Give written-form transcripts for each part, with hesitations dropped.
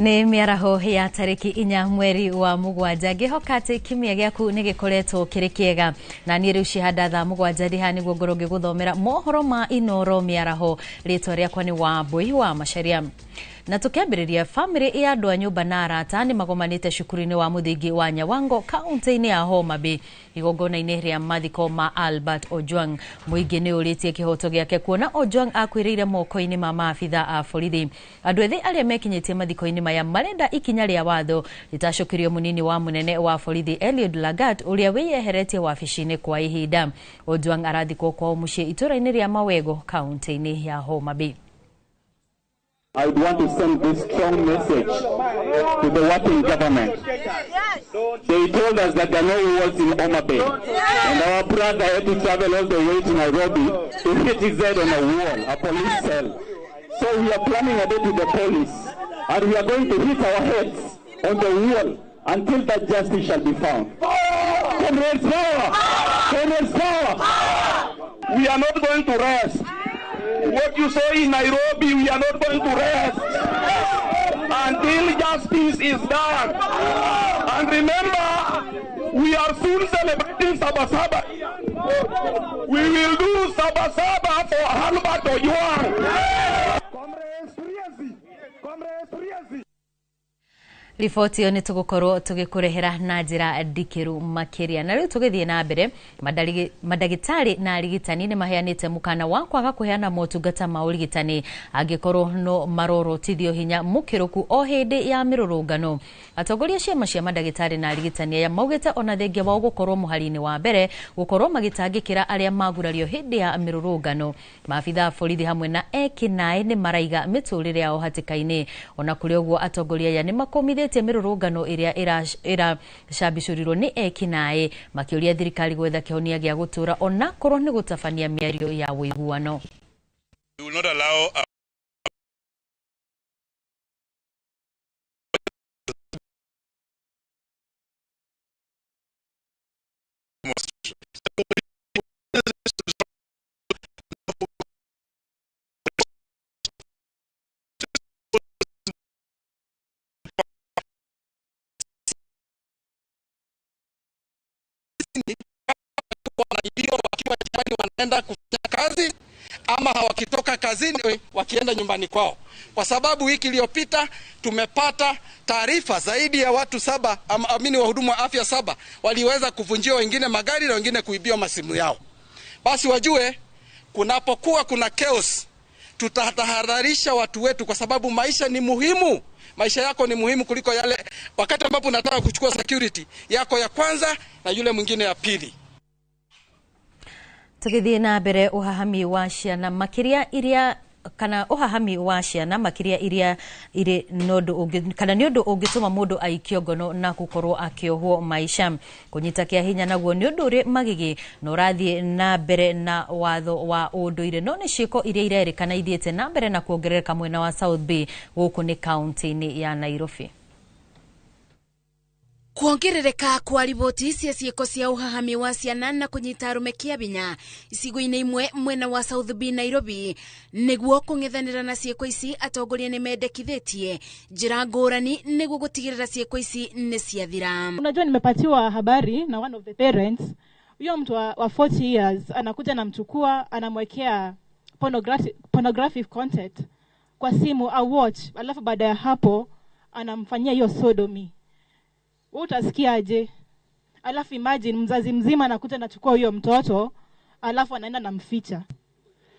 Nĩ mĩaraho ya tarĩki 4 mweri wa 7, ngĩhoka atĩ kiumia gĩaku nĩ gĩkoretwo kĩrĩ kĩega. Na niĩ rĩu cihanda thaa 7 ndĩ haha nĩguo ngorwo ngĩgũthomera mohoro ma Inoro mĩaraho. Rĩtwa rĩakwa nĩ Wambui wa Macharia. Na tũkĩambĩrĩria, bamĩrĩ ya andũ a nyũmba na arata nĩ magomanĩte cukuru-inĩ wa mũthingi wa Nyawango kaunti-inĩ ya Homa Bay igongona-inĩ rĩa mathiko ma Albert Ojwang. Mũingĩ nĩ ũrĩtie kĩhoto gĩake kuona Ojwang akuĩrĩire moko-inĩ ma maabitha a borithi. Andũ ethĩ arĩa mekinyĩtie mathiko-inĩ maya marenda ikinya rĩa watho rĩtacũkĩrio mũnini wa mũnene wa borithi Eliud Lagat ũrĩa wĩyeheretie wabici-inĩ kwa ihinda. Ojwang arathikwo kwao mũciĩ itũũra-inĩ rĩa Mawego kaunti-inĩ ya Homa Bay. I would want to send this strong message to the working government. They told us that there are no walls in Homa Bay. And our brother had to travel all the way to Nairobi to hit his head on a wall, a police cell. So we are planning a day to the police, and we are going to hit our heads on the wall until that justice shall be found. Comrades power! Comrades power! We are not going to rest. What you saw in Nairobi, we are not going to rest until justice is done. And remember, we are soon celebrating Sabasaba. We will do Sabasaba for Albert Ojwang. Riboti ĩyo nĩ tũgũkorwo tũgĩkũrehera na njĩra ndikĩru makĩria. Na rĩu tũgĩthiĩ na mbere, mandagĩtarĩ na arigitani nĩ maheanĩte mũkana wa kwaga kũheana motungata ma ũrigitani angĩkorwo no marorotithio hinya mũkĩrũku o hĩndĩ ya mĩrũrũngano. Atongoria ciama cia mandagĩtarĩ na arigitani aya maugĩte ona thengia wao gũkorwo mũhari-inĩ wa mbere gũkorwo magĩtangĩkĩra arĩa magurario hĩndĩ ya mĩrũrũngano. Maabitha a borithi hamwe na ekinaĩ nĩ maraiga mĩtũrĩre yao hatĩka-inĩ. Ona kũrĩ ũguo atongoria aya nĩ makomithĩtie mĩrũrũngano ĩrĩa ĩracambicũrirwo nĩ ekinaĩ makĩũria thirikari gwetha kĩhonia gĩa gũtũra ona korwo nĩ gũtabania mĩario ya ũiguano. We will not allow wakiwa nyumbani wanaenda kufanya kazi ama hawakitoka kazini wakienda nyumbani kwao. Kwa sababu wiki iliyopita tumepata taarifa zaidi ya watu 7, amini wahudumu wa afya 7 waliweza kuvunjiwa wengine magari na wengine kuibiwa masimu yao. Basi wajue kunapokuwa kuna chaos tutatahadharisha watu wetu, kwa sababu maisha ni muhimu. Maisha yako ni muhimu kuliko yale wakati ambapo unataka kuchukua security yako ya kwanza na yule mwingine ya pili. Tũgĩthiĩ na mbere, ũhahami wa ciana makĩria iria kana ũhahami wa ciana makĩria iria irĩ na ũndũ ũngĩ kana nĩ ũndũ ũngĩtũma mũndũ aikio ngono na gũkorwo akĩohwo maica. Kũnyita kĩa hinya naguo nĩ ũndũ ũrĩ magigi na ũrathiĩ na mbere na watho wa ũndũire, no nĩ ciĩko iria irerĩkana ithiĩte na mbere na kuongerereka mwena wa South Bay gũkũ nĩ kaunti-inĩ ya Nairobi. Kuongerereka kwa riboti cia ciĩko cia ũhahami wa ciana na kũnyita arũme kĩa binya icigo-inĩ imwe mwena wa South B Nairobi. Nĩguo kũng'ethanĩra na ciĩko ici, atongoria nĩ mendekithĩtie njĩra ngũrani nĩguo gũtigĩrĩra ciĩko ici nĩ ciathira. Unajua, nimepatiwa habari na one of the parents, huyo mtu wa 40 years anakuja anamchukua, anamwekea pornographic content kwa simu au watch, alafu baada ya hapo anamfanyia hiyo sodomy. Wewe utasikiaje? Alafu imagine mzazi mzima anakuja anachukua huyo mtoto, alafu anaenda namficha.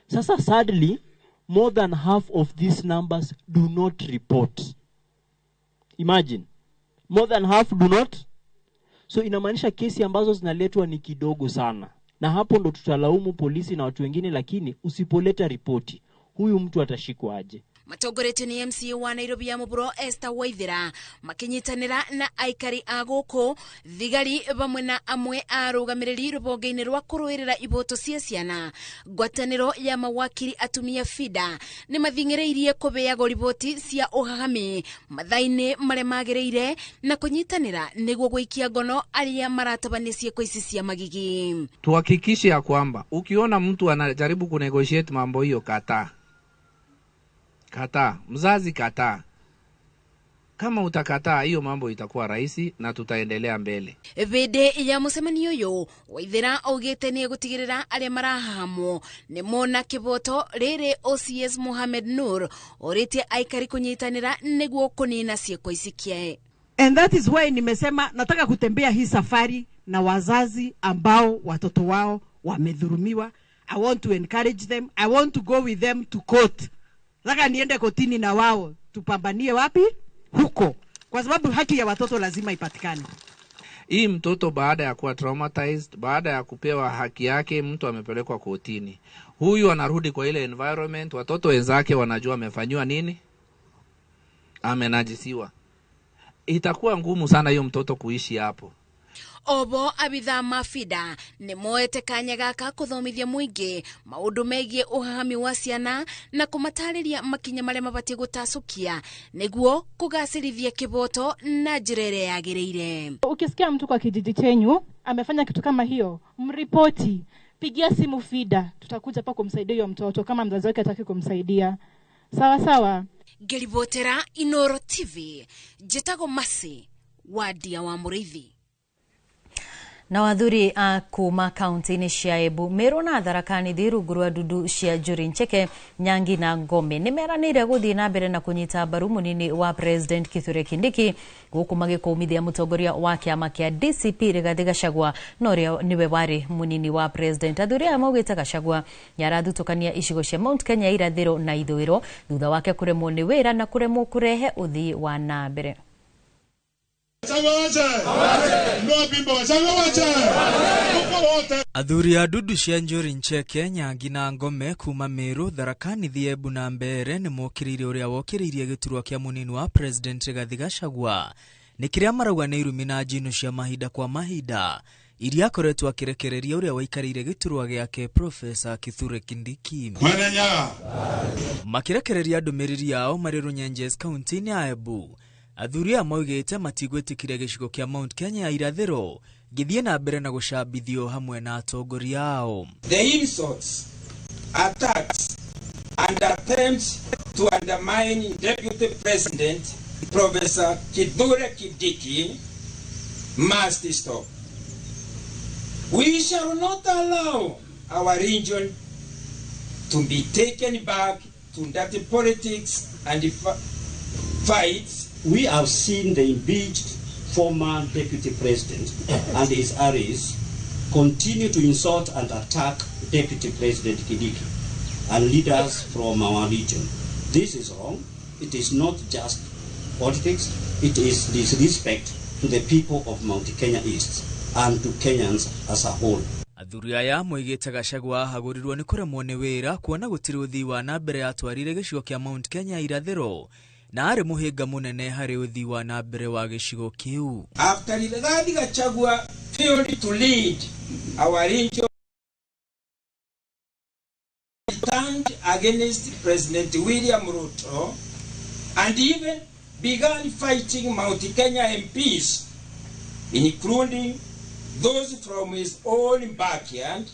Sasa sadly, more than half of these numbers do not report. Imagine, more than half do not. So inamaanisha kesi ambazo zinaletwa ni kidogo sana. Na hapo ndo tutalaumu polisi na watu wengine, lakini usipoleta ripoti, huyu mtu atashikwa aje? Matongoretio ni MCA wa Nairobi ya Mũhuro Esther Waithera makinyitanĩra na aikari a gũkũ thigari vamwe na amwe a arũgamĩrĩri rũhonge-inĩ rwa kũrũĩrĩra ihoto cia ciana. Ngwatanĩro ya mawakiri atumia FIDA nĩ mathing'ĩrĩirie kũheagwo riboti cia ũhahami mathaa-inĩ marĩa magĩrĩire na kũnyitanĩra nĩguo gũikia ngono arĩa maratabania ciĩko ici cia magigi. Tuhakikishe ya kwamba ukiona mtu anajaribu kunegotiate mambo hiyo, kataa. Kataa, mzazi kataa. Kama utakataa hiyo mambo itakuwa rahisi na tutaendelea mbele. Hĩndĩ ya mũcemanio ũyũ Waithera augĩte nĩ egũtigĩrĩra arĩa marahahamwo nĩ mona kĩboto rĩrĩ OCS Mohamed Nur orĩtie aikari kũnyitanĩra nĩguo kũnina ciĩko ici kĩae. And that is why nimesema nataka kutembea hii safari na wazazi ambao watoto wao wamedhulumiwa. I want to encourage them. I want to go with them to court. Nataka niende kotini na wao tupambanie wapi? Huko. Kwa sababu haki ya watoto lazima ipatikane. Hii mtoto baada ya kuwa traumatized, baada ya kupewa haki yake, mtu amepelekwa kotini, huyu anarudi kwa ile environment, watoto wenzake wanajua amefanyiwa nini, amenajisiwa. Itakuwa ngumu sana hiyo mtoto kuishi hapo. Obo abithaa ma FIDA nĩ moete kanya gaka kũthomithia mũingĩ maũndũ megiĩ ũhahami wa ciana na kũmatarĩria makinya marĩa mabatiĩ gũtacũkia nĩguo kũgacĩrithia kĩboto na njĩra ĩrĩa yagĩrĩire. Ukisikia mtu kwa kijiji chenyu amefanya kitu kama hiyo, mripoti, pigia simu FIDA, tutakuja hapa kumsaidia huyo mtoto kama mzazi wake hataki kumsaidia. Sawa sawa. Ngĩribotera Inoro TV, njĩtagwo Mercy Wadia wa Mũrĩithi. Na wathuri a kuma kaunti-inĩ cia Embu, Meru na Tharaka Nithi rungu rwa ndundu cia Njuri Ncheke, Nyangi na Ngome nĩ meranĩire gũthiĩ na mbere na kũnyita mbaru mũnini wa President Kithure Kindiki gũkũ magĩkũmithia mũtongoria wa kĩama kĩa DCP Rigathi Gachagua na ũrĩa nĩwe warĩ mũnini wa President. Athuri aya maugĩte Gachagua nĩarathutũkania icigo cia Mount Kenya irathĩro na ithũĩro thutha wake kũremwo nĩ wĩra na kũremwo kũrehe ũthii wa na mbere. Athuri a ndundu cia Njuri Ncheke, Nyangi na Ngome kuma Meru, Tharaka Nithi, Embu na Mbeere nĩ mokĩrĩire ũrĩa wokĩrĩirie gĩturwa kĩa mũnini wa President Rigathi Gachagua nĩ kĩrĩa marauga nĩ irumi na njino cia mahinda kwa mahinda iria akoretwo akĩrekereria ũrĩa waikarĩire gĩturwa gĩake Profesa Kithure Kindiki. Makĩrekereria ndũmĩrĩri yao marĩ Runyenjes kaunti-inĩ ya Embu, athuri aya maugĩte matigwĩtĩkĩria gĩcigo kĩa Mount Kenya ya irathĩro gĩthiĩ na mbere na gũcambithio hamwe na atongoria ao. The insults, attacks and attempts to undermine Deputy President Professor Kithure Kindiki must stop. We shall not allow our region to be taken back to dirty politics and fights. We have seen the impeached former deputy president and his allies continue to insult and attack Deputy President Kindiki and leaders from our region. This is wrong. It is not just politics. It is disrespect to the people of Mount Kenya East and to Kenyans as a whole. Athuri aya moigĩte Gachagua ahagũrirwo nĩ kũremwo nĩ wĩra kuona gũtirĩ ũthii wa na mbere atwarire gĩcigo kĩa Mount Kenya irathĩro na arĩ mũhĩnga mũnene harĩ ũthii wa na mbere wa gĩcigo kĩu. After Rigathi Gachagua failed to lead our region, turned against President William Ruto and even began fighting Mount Kenya MPs, including those from his own backyard.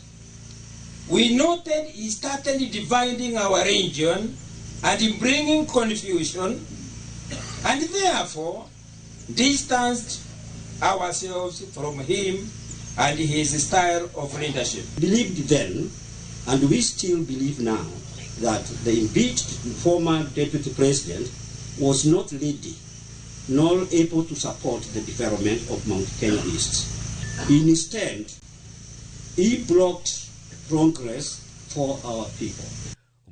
We noted he started dividing our region and bringing confusion, and therefore distanced ourselves from him and his style of leadership. Believed then, and we still believe now, that the impeached former deputy president was not ready nor able to support the development of Mount Kenya East. Instead, he blocked progress for our people.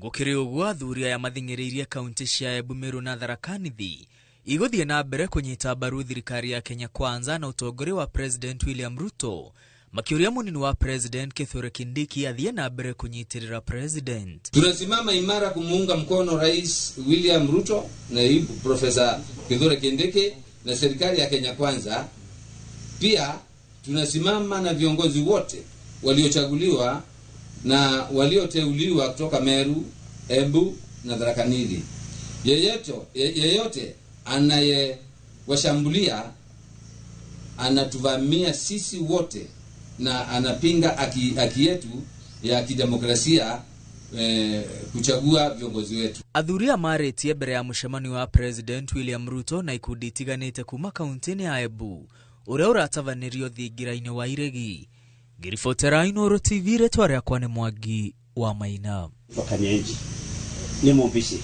Gũkĩrĩ ũguo athuri aya mathing'ĩrĩirie kaunti cia Embu, Meru na Tharaka Nithi igũthiĩ na mbere kũnyita mbaru thirikari ya Kenya Kwanza na ũtongoria wa President William Ruto, makĩũria mũnini wa President Kithure Kindiki athiĩ na mbere kũnyitĩrĩra President. Tunasimama imara kumuunga mkono Rais William Ruto, naibu Profesa Kithure Kindiki na serikali ya Kenya Kwanza. Pia tunasimama na viongozi wote waliochaguliwa na walioteuliwa kutoka Meru, Embu na Tharaka Nithi. Yeyote anayewashambulia anatuvamia sisi wote na anapinga haki yetu ya kidemokrasia kuchagua viongozi wetu. Athuri aya marĩtie mbere ya mũcemanio wa President William Ruto na ikundi itiganĩte kuma kaunti-inĩ ya Embu ũrĩa ũratabanĩrio thingira-inĩ wa Iregi. Ngĩribotera Inooro TV, rĩtwa rĩakwa nĩ Mwangi wa Maina. Wakanyenji ni mumbici.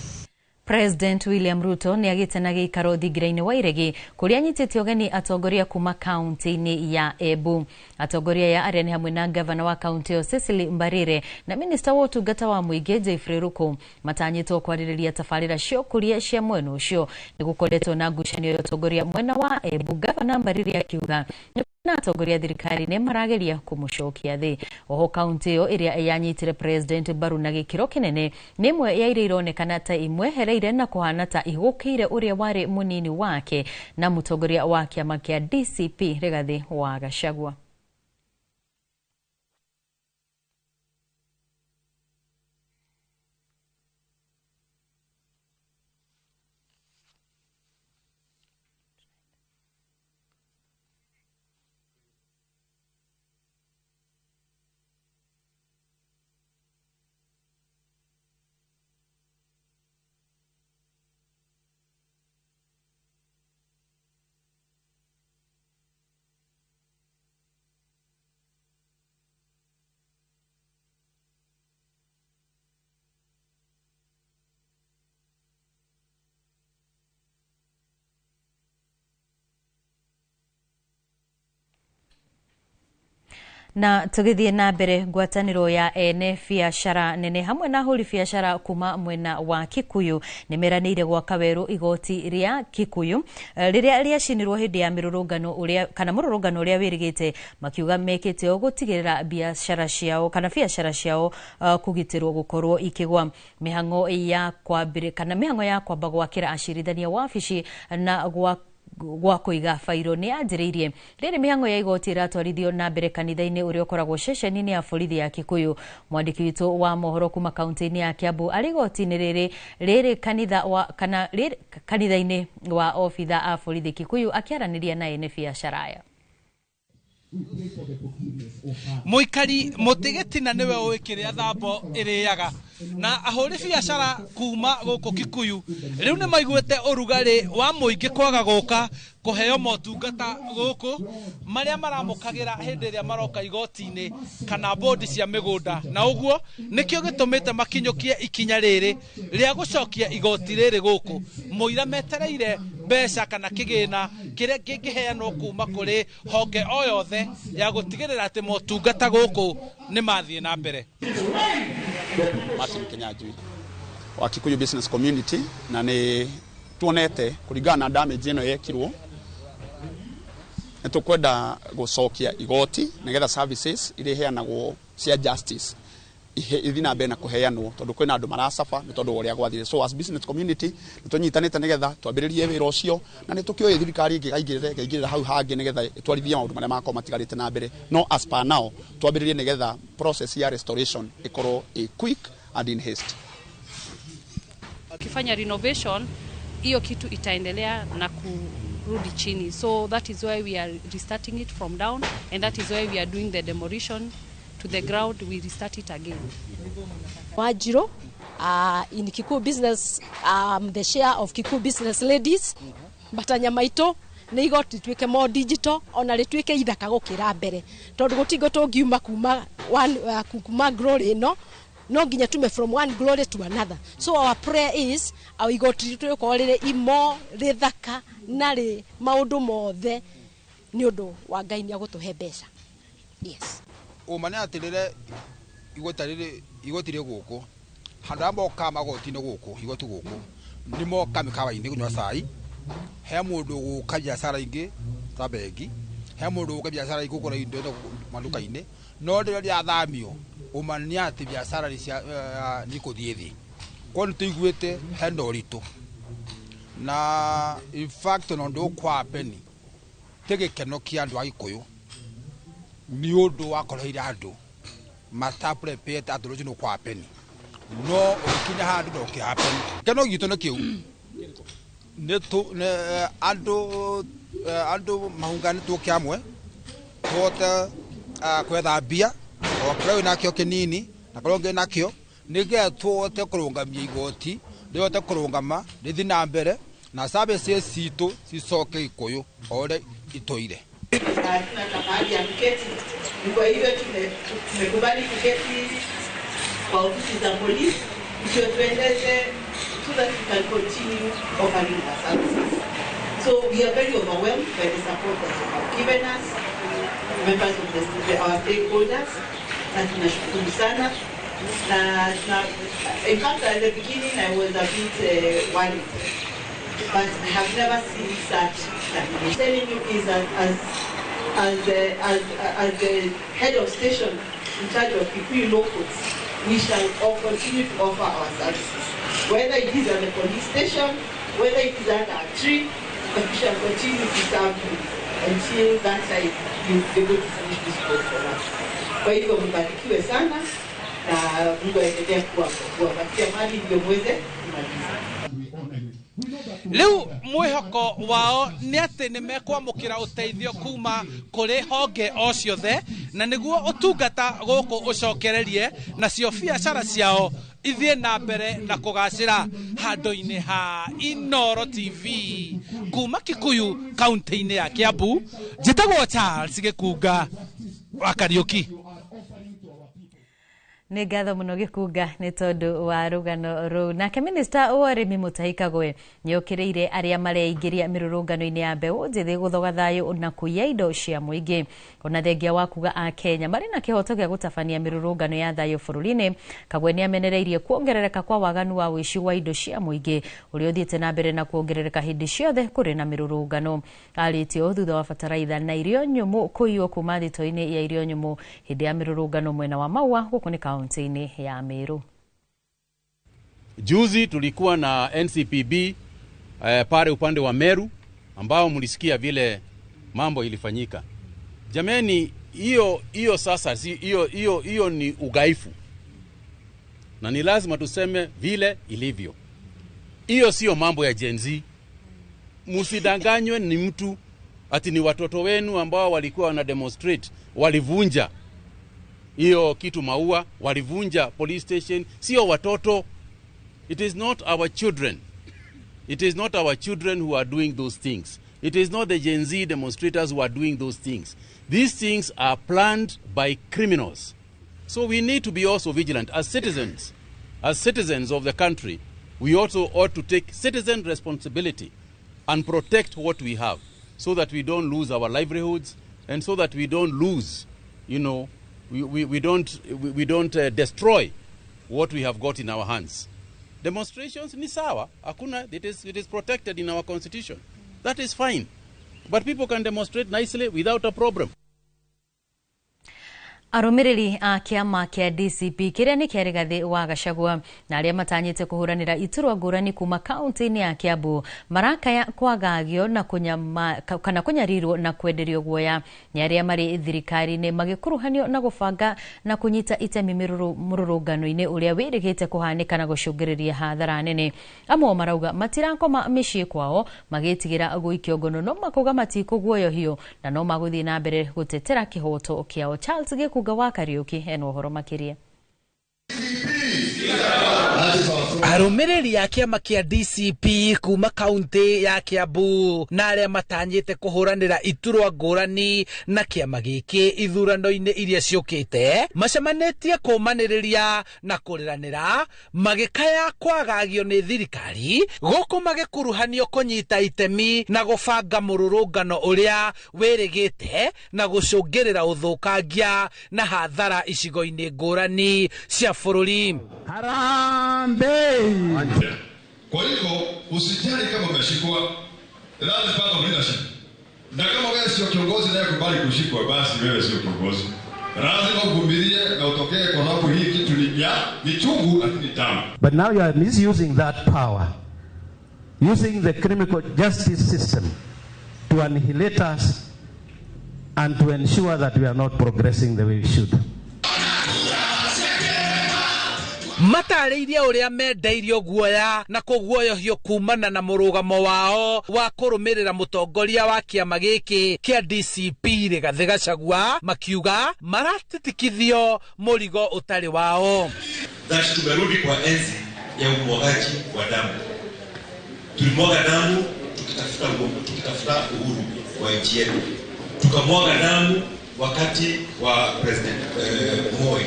President William Ruto nĩ agĩte na gĩikaro thingira-inĩ wa Iregi kũrĩa anyitĩte ũgeni atongoria kuma kaunti-inĩ ya Embu. Atongoria aya arĩa nĩ hamwe na gavana wa kaunti ĩyo Cecily Mbarire na minista wa ũtungata wa mũingĩ Jeffrey Ruku matanyĩtwo kwarĩrĩria tabarĩra cia ũkũria cia mwena ũcio. Nĩ gũkoretwo na ngucanio ya ũtongoria mwena wa Embu, gavana Mbarire akiuga na atongoria thirikari nĩ marageria kũmũcokia thĩ. Oho kaunti ĩyo ĩrĩa yanyitire President mbaru na gĩkĩro kĩnene nĩ ĩmwe ya iria ironekana ta imwehereire na kũhana ta ihũkĩire ũrĩa warĩ mũnini wake na mũtongoria wa kĩama kĩa DCP Rigathi wa Gachagua. Na tugithie na mbere, ngwatanĩro ya ene biacara nene hamwe na ahũri biacara kuma mwena wa Kikuyu nĩ meranĩire gwaka werũ igoti rĩa Kikuyu rĩrĩa rĩacinirwo hĩndĩ ya mĩrũrũngano ũrĩa kana mũrũrũngano ũrĩa wĩrĩgĩte, makiuga mekĩte o gũtigĩrĩra biacara ciao kana biacara ciao kũgitĩrwo gũkorwo ikĩgwa. Mĩhang'o ya kwambĩrĩria kana mĩhang'o ya kwamba gwakĩra acirithania wabici na gwa gwa kũiga bairo nĩ yanjĩrĩirie. Rĩrĩ mĩhang'o ya igoti ĩratwarithio na mbere kanitha-inĩ ũrĩa ũkoragwo ceceni-inĩ ya borithi ya Kikuyu. Mwandĩki witũ wa mohoro kuma kaunti-inĩ ya Kiambu arĩ igoti-inĩ rĩrĩ rĩrĩ kanitha wa kana rĩrĩ kanitha-inĩ wa obitha a borithi Kikuyu akĩaranĩria na ene biacara aya. Mũikari mũtĩ gĩtina nĩwe ũĩ kĩrĩa thambo ĩrĩaga na ahũri biacara kuma gũkũ Kikuyu rĩu nĩ maiguĩte ũrugarĩ wa mũingĩ kwaga gũka kũheo motungata gũkũ marĩa maramũkagĩra hĩndĩ ĩrĩa maroka igoti-inĩ kana bodi cia mĩgũnda, na ũguo nĩkĩo gĩtũmĩte makinyũkie ikinya rĩrĩ rĩa gũcokia igoti rĩrĩ gũkũ mũira metereire mbeca kana kĩgĩna kĩrĩa kĩngĩheanwo kuma kũrĩ honge o yothe ya gũtigĩrĩra atĩ motungata gũkũ nĩ mathiĩ na mbere. Martin Kinyanjui wa Kikuyu Business Community, na nĩ tuonete kũringana na damage ĩno yekirwo nĩ tũkwenda gũcokia igoti nĩgetha services iria iheanagwo cia justice ithi na mbere na kũheanwo tondũ kwĩna andũ maracaba nĩ tondũ wa ũrĩa gwathire. So as business community nĩ tũnyitanĩte nĩgetha twambĩrĩrie wĩra ũcio, na nĩ tũkĩũĩ thirikari ĩngĩkaingĩrĩra ĩkaingĩrĩra hau hangĩ nĩgetha ĩtwarithie maũndũ marĩa makorwo matigarĩte na mbere, no as per now twambĩrĩrie nĩgetha process ya restoration ĩkorwo ĩ quick and in haste. Ukifanya renovation hiyo kitu itaendelea na kurudi chini, so that is why we are restarting it from down, and that is why we are doing the demolition to the ground, we restart it again. Wanjiru, in Kikuyu Business, the share of Kikuyu Business Ladies, matanya maitũ nĩ igoti rĩtuĩke more digital ona rĩtuĩke ithaka gũkĩra mbere tondũ gũtingo tũngiuma kuma one, kuma glory ĩno no nginya tume from one glory to another. So our prayer is our igoti ritũ rĩkorwo rĩrĩ imo rĩthaka na rĩ maũndũ mothe nĩ ũndũ wa Ngai nĩ agũtũhe mbeca. Yes. Ũma nĩ atĩ rĩrĩa igoti rĩrĩ igoti rĩ gũkũ handũ arĩa mokaga magoti-inĩ gũkũ igoti gũkũ nĩ moka mĩkawa-inĩ kũnyua cai, he mũndũ ũgũka biacara ingĩ ta bengi, he mũndũ ũgũka biacara ingĩ kũgũra indo maduka-inĩ, no rĩrĩa rĩathamio ũma nĩ atĩ biacara nĩ ikũthiĩ thĩ. Koguo nĩ tũiguĩte hena ũritũ na in fact ona ũndũ ũkũ-happen ti gĩkeno kĩa andũ a Gĩkũyũ nĩ ũndũ wakoreire andũ mata-prepare atĩ rũciũ nĩ ũkũ-happen, no ũgĩkinya handũ na ũkĩ-happen. Gĩkeno gitũ nĩ kĩu nĩ andũ andũ mahunganĩtwo kĩamwe tũhote gwetha mbia o kĩrĩa wĩ nakĩo kĩnini na kĩrĩa ũngĩ nakĩo Nĩgetha tũhote kũrũngamia igoti rĩhote kũrũngama rĩthiĩ na mbere na services citũ cicoke Gĩkũyũ o ũrĩa itũire. Hatuna mahali ya kuketi, ni kwa hivyo tumekubali kuketi kwa ofisi za polisi ndio tuendeze so that we can continue offering our services. So we are very overwhelmed by the support that you have given us, members of our stakeholders, na tunashukuru sana. Na, in fact, at the beginning I was a bit worried, but I have never seen such. I'm telling you is that as the head of station in charge of Kikuyu locals, we shall all continue to offer our services. Whether it is at the police station, whether it is at our tree, but we shall continue to serve you until that time you'll be able to finish this work for us. Kwa hivyo mbarikiwe sana na Mungu aendelee kuwapatia mali ndio muweze kumaliza. Rĩu mwĩhoko wao nĩ atĩ nĩ mekwamũkĩra ũteithio kuma kũrĩ honge o ciothe na nĩguo ũtungata gũkũ ũcokererie nacio biacara ciao ithiĩ na mbere na kũgacĩra handũ-inĩ ha Inooro TV kuma Kikuyu kaunti-inĩ ya Kiambu. Njĩtagwo Charles Gĩkunga wa Kariũki. Nĩ ngatho mũno Gĩkunga nĩ tondũ wa rũgano rũu. Nake minista wa ũrĩmi Mutahi Kagwe nĩ okĩrĩire arĩa mareingĩria mĩrũrũngano-inĩ ya mbeũ njĩthĩ gũthoga thayũ na kũiya indo cia mũingĩ. Ona thengia wa kuga a Kenya marĩ na kĩhoto gĩa gũtabania mĩrũrũngano ya thayũ bũrũri-inĩ, Kagwe nĩ amenereirie kuongerereka kwa waganu wa ũici wa indo cia mũingĩ ũrĩa ũthiĩte na mbere na kuongerereka hĩndĩ ciothe kũrĩ na mĩrũrũngano. Arĩtie ũũ thutha wa bataraitha na irio nyũmũ kũiywo kuma thito-inĩ ya irio nyũmũ hĩndĩ ya mĩrũrũngano mwena wa Maua gũkũ nĩ kaunti-inĩ ya Meru. Juzi tulikuwa na NCPB pale upande wa Meru ambao mlisikia vile mambo ilifanyika. Jameni, hiyo sasa hiyo ni ugaifu. Na ni lazima tuseme vile ilivyo. Hiyo sio mambo ya Gen Z. Msidanganywe ni mtu ati ni watoto wenu ambao walikuwa wana demonstrate, walivunja hiyo kitu Maua, walivunja police station. Sio watoto. It is not our children. It is not our children who are doing those things. It is not the Gen Z demonstrators who are doing those things. These things are planned by criminals. So we need to be also vigilant as citizens. As citizens of the country, we also ought to take citizen responsibility and protect what we have so that we don't lose our livelihoods and so that we don't lose, you know, we don't destroy what we have got in our hands. Demonstrations ni sawa, hakuna, it is protected in our constitution. That is fine. But people can demonstrate nicely without a problem. Arũmĩrĩri a kĩama kĩa DCP kĩrĩa nĩ kĩa Rigathĩ wa Gachagua na arĩa matanyĩte kũhũranĩra iturwa ngũrani kuma kaunti-inĩ ya Kiambu marakaya kwagagio na kana kũnyarirwo na kwenderio guoya nĩ arĩa marĩ thirikari-inĩ magĩkuruhanio na gũbanga na kũnyita itemi mũrũrũngano-inĩ ũrĩa wĩrĩgĩte kũhanĩka na gũcũngĩrĩria hathara nene. Amwe marauga matirakoma mĩciĩ kwao magĩtigĩra gũikio ngono no makauga matikũguoyohio na no magũthiĩ na mbere gũtetera kĩhoto kĩao. Charles Gĩkunga wa Kariũki hena ũhoro makĩria. Arũmĩrĩri a kĩama kĩa DCP kuma kaunti ya Kiambu na arĩa matanyĩte kũhũranĩra iturwa ngũrani na kĩama gĩkĩ ithurano-inĩ iria ciũkĩte macemanĩtie kũmanĩrĩria na kũrĩranĩra magĩkaya kwagagio nĩ thirikari gũkũ magĩkuruhanio kũnyita itemi na gũbanga mũrũrũngano ũrĩa wĩrĩgĩte na gũcũngĩrĩra ũthũkangia na hathara icigo-inĩ ngũrani cia bũrũri. Harambee! Kwa hivyo usijali kama umeshikwa, that is part of leadership. Na kama wewe sio kiongozi naye kubali kushikwa, basi wewe sio kiongozi. Lazima uvumilie na utokee, kwa sababu hii kitu ni ya ni chungu lakini tamu. But now you are misusing that power, using the criminal justice system to annihilate us and to ensure that we are not progressing the way we should. Matarĩirie ũrĩa mendeirio guoya na kũguoyohio kumana na mũrũgamo wao wa kũrũmĩrĩra mũtongoria wa kĩama gĩkĩ kĩa DCP Rigathĩ Gachagua, makiuga maratitikithio mũrigo ũtarĩ wao. That tumerudi kwa enzi ya umwagaji wa damu. Tulimwaga damu tukitafuta uhuru wa nchi yetu, tukamwaga damu wakati wa President Moi.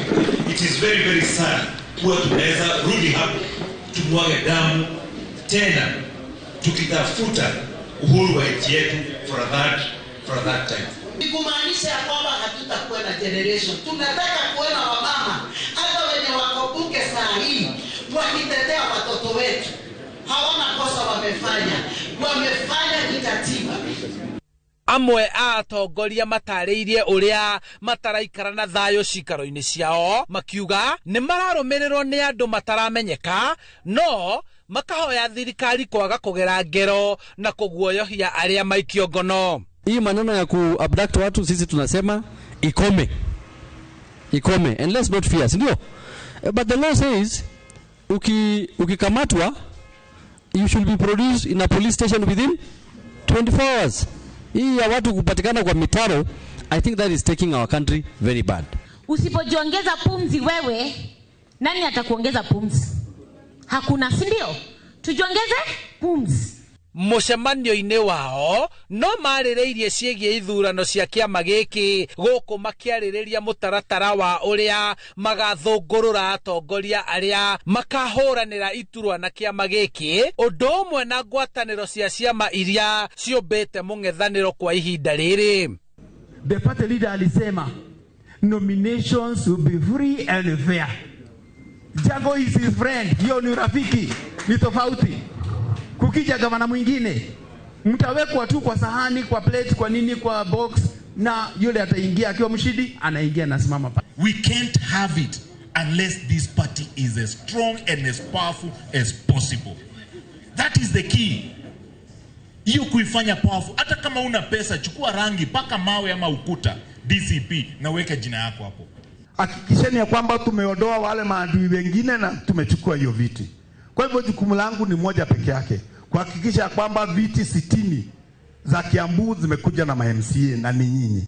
It is very very sad kuwa tunaweza rudi hapo tumwage damu tena tukitafuta uhuru wa nchi yetu for that time. Ni kumaanisha ya kwamba hatutakuwa na generation. Tunataka kuona wamama hata wenye wako bunge saa hii wakitetea watoto wetu. Hawana kosa wamefanya kikatiba. Amwe a atongoria matarĩirie ũrĩa mataraikara na thayũ cikaro-inĩ ciao, makiuga nĩ mararũmĩrĩrwo nĩ andũ mataramenyeka, no makahoya thirikari kwaga kũgera ngero na kũguoyohia arĩa maikio ngono. Hii maneno ya ku-abduct watu sisi tunasema ikome. Ikome, and let's not fear, si ndio? But the law says ukikamatwa you should be produced in a police station within 24 hours. Hii ya watu kupatikana kwa mitaro, I think that is taking our country very bad. Usipojiongeza pumzi wewe, nani atakuongeza pumzi? Hakuna, si ndio? Tujiongeze pumzi. Mũcemanio-inĩ wao no marĩrĩirie ciĩgiĩ ithurano cia kĩama gĩkĩ gũkũ makĩarĩrĩria mũtaratara wa ũrĩa magathũngũrũra atongoria arĩa makahũranĩra iturwa na kĩama gĩkĩ, ũndũ ũmwe na ngwatanĩro cia ciama iria ciũmbĩte mũng'ethanĩro kwa ihinda rĩrĩ. The party leader alisema nominations will be free and fair. Jago is his friend, hiyo ni rafiki, ni tofauti. Kukija gavana mwingine mtawekwa tu kwa sahani, kwa plate, kwa nini, kwa box, na yule ataingia akiwa mshindi, anaingia na simama pale. We can't have it unless this party is as strong and as powerful as possible. That is the key. Hiyo kuifanya powerful, hata kama una pesa, chukua rangi, paka mawe ama ukuta DCP na weka jina yako hapo. Hakikisheni ya kwamba tumeondoa wale maadui wengine na tumechukua hiyo viti. Kwa hivyo jukumu langu ni moja peke yake, kuhakikisha kwamba viti 60 za Kiambu zimekuja na ma-MCA na ni nyinyi.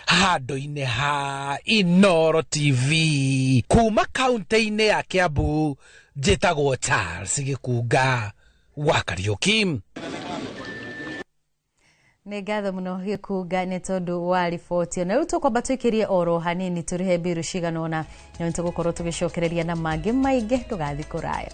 Handũ-inĩ ha Inooro TV kuma kaunti-inĩ ya Kiambu, njĩtagwo Charles Gĩkunga wa Kariũki. Nĩ ngatho mũno Gĩkunga nĩ tondũ wa riboti. Na rĩu tũkwamba tũikĩrie oro hanini tũrĩhe mbiru cigana ũna, na nĩ tũgũkorwo tũgĩcokereria na mangĩ maingĩ. Ndũgathiĩ kũraya.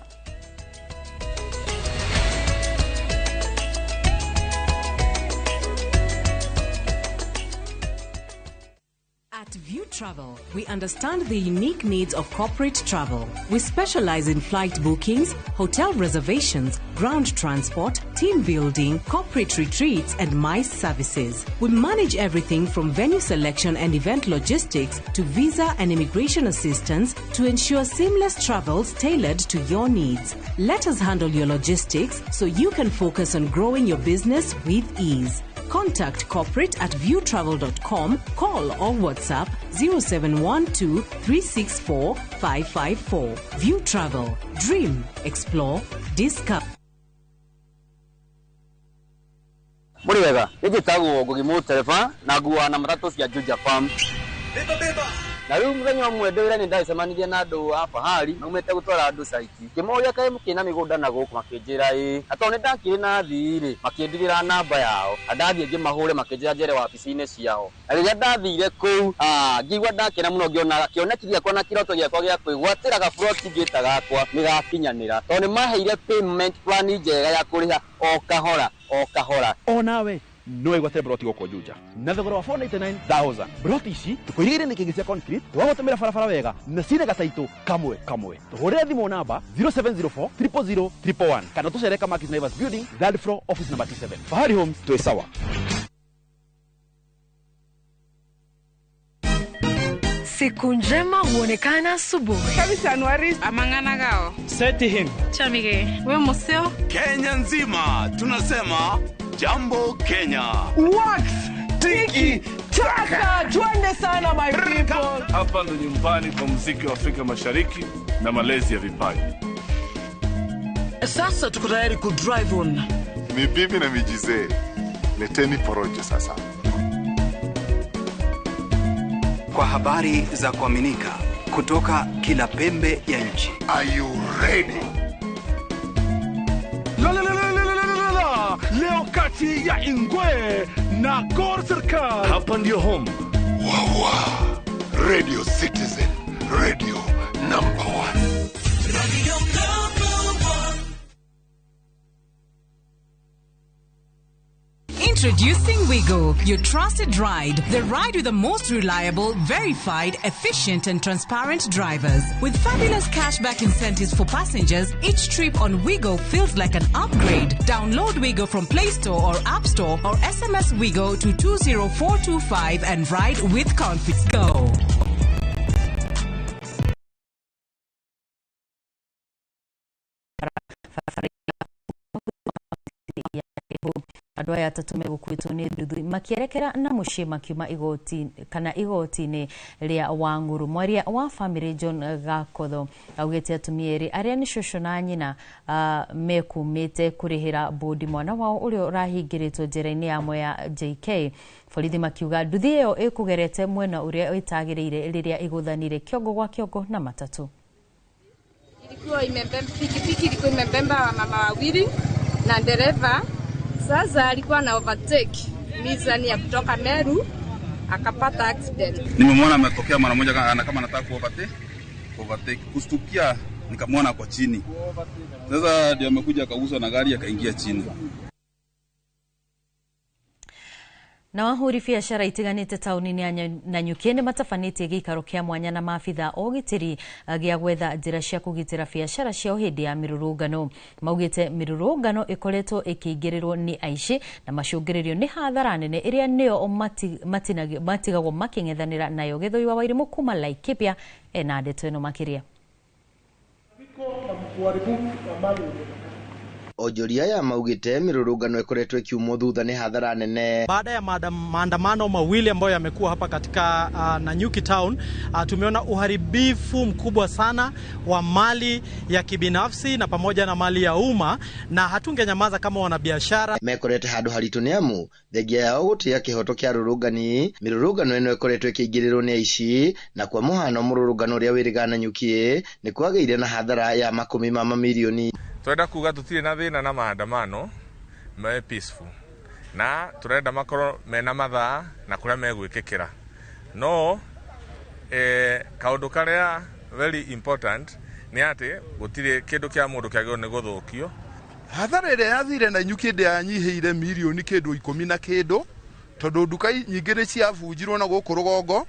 At View Travel, we understand the unique needs of corporate travel. We specialize in flight bookings, hotel reservations, ground transport, team building, corporate retreats, and MICE services. We manage everything from venue selection and event logistics to visa and immigration assistance to ensure seamless travels tailored to your needs. Let us handle your logistics so you can focus on growing your business with ease. Contact corporate at viewtravel.com, call or WhatsApp 0712 364 554. View Travel. Dream, explore, discover. Muri wega, njĩtagwo Ngugi Mũtereba na nguaga na matatũ cia Juja Farm. Na rĩu mũthenya ũmwe ndĩ wĩra nĩ ndacemanirie na andũ a Fahari maumĩte gũtwara andũ caiti. Ngĩmoria kaĩ mũkĩrĩ na mĩgũnda na gũkũ, makĩnjĩra ĩĩ. Na tondũ nĩ ndakĩrĩ na athii rĩ, makĩndigĩra namba yao. Na ndathiĩ ngĩmahũre makĩnjĩra njere wabici-inĩ ciao. Na rĩrĩa ndathire kũu, ngĩigua ndakena mũno ngĩona kĩoneki gĩakwa na kĩroto gĩakwa gĩa kwĩgwatĩra gaburoti ngĩta gakwa nĩ gakinyanĩra. Tondũ nĩ maheire payment plan njega ya kũrĩha o kahora o kahora. Onawe no wĩgwatĩre broti gũkũ Juja na thogora wa 499,000. Broti ici tũkũirigĩire nĩ kĩngĩ cia concrete, twagũtũmĩra barabara wega na cina gataitũ kamwe kamwe. Tũhũrĩre thimũ namba 0704 000 111 kana tũcere Kamakis Naivas Building, third floor, office number T7. Fahari Homes, twĩ sawa. Siku njema huonekana asubuhi. Kabisa Anuari amangana gao. Seti him. Chamige. We museo. Kenya nzima tunasema Jambo Kenya. Wax tiki taka, twende sana my people. Hapa ndo nyumbani kwa muziki wa Afrika Mashariki. na malezi ya vipaji. Sasa tuko tayari ku drive on. Ni bibi na mijizee, leteni porojo sasa. Kwa habari za kuaminika kutoka kila pembe ya nchi. Are you ready? La la la la la la la. Leo kati ya Ingwe na Gor Serikali. Hapa ndio home. Wawa. Radio Citizen, radio number 1. Radio number 1. Introducing Wigo, your trusted ride. The ride with the most reliable, verified, efficient and transparent drivers. With fabulous cashback incentives for passengers, each trip on Wigo feels like an upgrade. Download Wigo from Play Store or App Store or SMS Wigo to 20425 and ride with confidence. Go. Andũ aya atatũ megũkuĩtwo nĩ nduthi makĩerekera na mũciĩ makiuma igoti kana igoti-inĩ rĩa Wang'ũrũ. Mwaria wa bamĩrĩ John Gakotho augĩte atumia erĩ arĩa nĩ cũcũ na nyina mekumĩte kũrĩhĩra bũndi mwana wao ũrĩa ũrahingĩrĩtwo njera-inĩ ya Mwea JK. Borithi makiuga nduthi ĩyo ĩkũgerete mwena ũrĩa ĩtagĩrĩire rĩrĩa ĩgũthanire kĩongo gwa kĩongo na matatũ. Ilikuwa imebeba pikipiki, ilikuwa imebeba wamama wawili na dereva. Sasa alikuwa na overtake mizani ya kutoka Meru akapata accident. Nimemwona ametokea mara moja kama anataka ku overtake, kustukia nikamwona kwa chini. Sasa ndio amekuja akaguswa na gari akaingia chini. Na ahũri biacara itiganĩte taũni-inĩ ya Nanyuki nĩ matabanĩtie gĩikaro kĩa mwanya na maabitha a ũgitĩri gĩa gwetha njĩra cia kũgitĩra biacara ciao hĩndĩ ya mĩrũrũngano. Maugĩte mĩrũrũngano ĩkoretwo ĩkĩingĩrĩrwo nĩ aici na macũngĩrĩrio nĩ hathara nene ĩrĩa nĩyo matigagwo makĩng'ethanĩra nayo. Gĩthũi wa Wairimũ kuma Laikipia ena ndeto ĩno makĩria. Onjoria aya maugite mirurungano ikoretwo ikiumwo thutha ni hathara nene. Baada ya maandamano mawili ambayo yamekuwa hapa katika Nanyuki town, tumeona uharibifu mkubwa sana wa mali ya kibinafsi na pamoja na mali ya umma, na hatungenyamaza kama wanabiashara. Mekorete handu haritu ni amu thengia yao gutia kihoto kia rurungani mirurungano ino ikoretwo ikiingirirwo ni aici, na kwa muhano mururungano uria wiriga Nanyuki ni kwageire na hathara ya makumi ma mamirioni. Turenda kuga tutire na thina na maandamano me peaceful, na turenda makorwo mena mathaa na kuria megwikikira, no kaundu karia very important ni ati gutire kindu kia mundu kiagirwo ni guthukio. Hathara ĩrĩa yathire Nanyuki ndĩanyihiire mirioni kĩndũ 10 na kĩndũ, tondũ nduka nyingĩ nĩ ciabunjirwo na gũkũ rũgongo,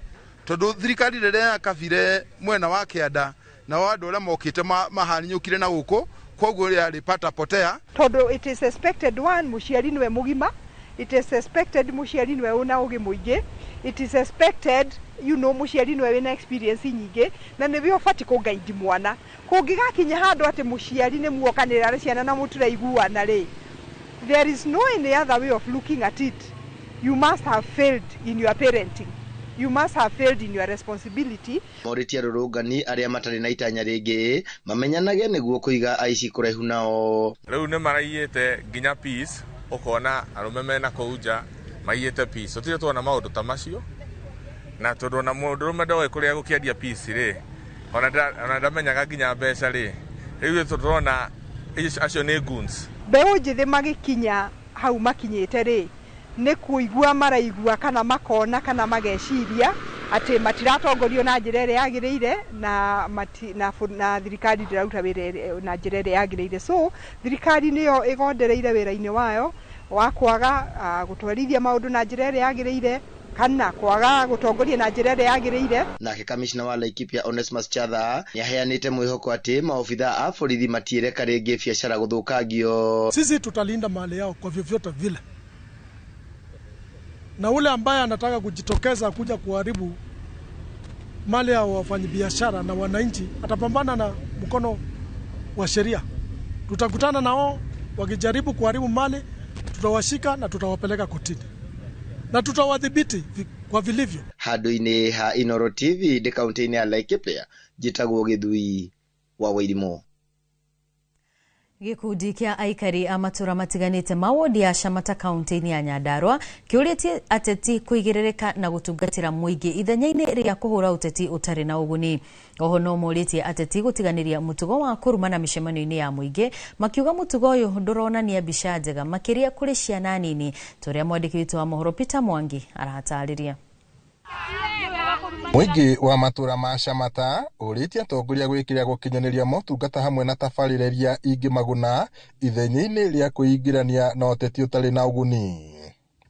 tondũ thirikari rĩrĩa yakabire mwena wa kĩanda na andũ arĩa mokĩte mahaninyũkire na gũkũ, koguo yarĩ pata potea. Tondũ it is expected one mũciari nĩwe mũgima, it is expected mũciari nĩwe ũna ũgĩ mũingĩ, it is expected you know mũciari nĩwe wĩna experience nyingĩ na nĩwe ũbatiĩ kũgaidi mwana. Kũngĩgakinya handũ atĩ mũciari nĩ muokanĩrĩra na ciana na mũtiraiguana rĩ, there is no any other way of looking at it. You must have failed in your parenting. You must have failed in your responsibility. Morĩtie arũrũngani arĩa matarĩ na itanya rĩngĩ mamenyanage nĩguo kũiga aici kũraihu nao. Rĩu nĩ maraiyĩte nginya peace, ũkona arũme mena kũu nja maiyĩte peace. Tũtirĩ tuona maũndũ ta macio, na tondũ ona mũndũrũme ndoĩ kũrĩa gũkĩendia peace rĩ, ona ndamenyaga nginya mbeca rĩ, rĩu tũrona acio nĩ goons. Mbeũ njĩthĩ magĩkinya hau makinyĩte rĩ, nĩ kũigua maraigua kana makona kana mageciria atĩ matiratongorio na njĩra ĩrĩa yagĩrĩire na thirikari ndĩraruta wĩra na njĩra ĩrĩa yagĩrĩire. So thirikari nĩyo ĩgondereire wĩra-inĩ wayo wa kwaga gũtwarithia maũndũ na njĩra ĩrĩa yagĩrĩire kana kwaga gũtongoria na njĩra ĩrĩa yagĩrĩire. Nake kamishna wa Laikipia Onesmus Chatha nĩaheanĩte mwĩhoko atĩ maobitha a borithi matiĩreka rĩngĩ biacara gũthũkangio. Sisi tutalinda mali yao kwa vyovyote vile, na ule ambaye anataka kujitokeza kuja kuharibu mali ya wafanyabiashara na wananchi atapambana na mkono wa sheria. Tutakutana nao wakijaribu kuharibu mali, tutawashika na tutawapeleka kotini na tutawadhibiti kwa vilivyo. Handũ-inĩ ha Inooro TV ndĩ kaunti-inĩ ya Laikipia, njĩtagwo Gĩthui wa Wairimu. Gĩkundi kĩa aikari a matũra matiganĩte ma wodi ya Shamata kaunti-inĩ ya Nyandarua kĩũrĩtie ateti kũigĩrĩrĩka na gũtungatĩra mũingĩ ithenya-inĩ rĩa kũhũra ũteti ũtarĩ na ũguni. Oho no morĩtie ateti gũtiganĩria mũtugo wa kũrumana mĩcemanio-inĩ ya mũingĩ, makiuga mũtugo ũyũ ndũronania mbica njega makĩria kũrĩ ciana nini, ta ũrĩa mwandĩki witũ wa mohoro Peter Mwangi aratarĩria. Mũingĩ wa matũra ma Shamata ũrĩtie atongoria gwĩkĩra gũkinyanĩria motungata hamwe na tabarĩra iria ingĩmaguna ithenya-inĩ rĩa kwĩingĩrania na ũteti ũtarĩ na ũguni.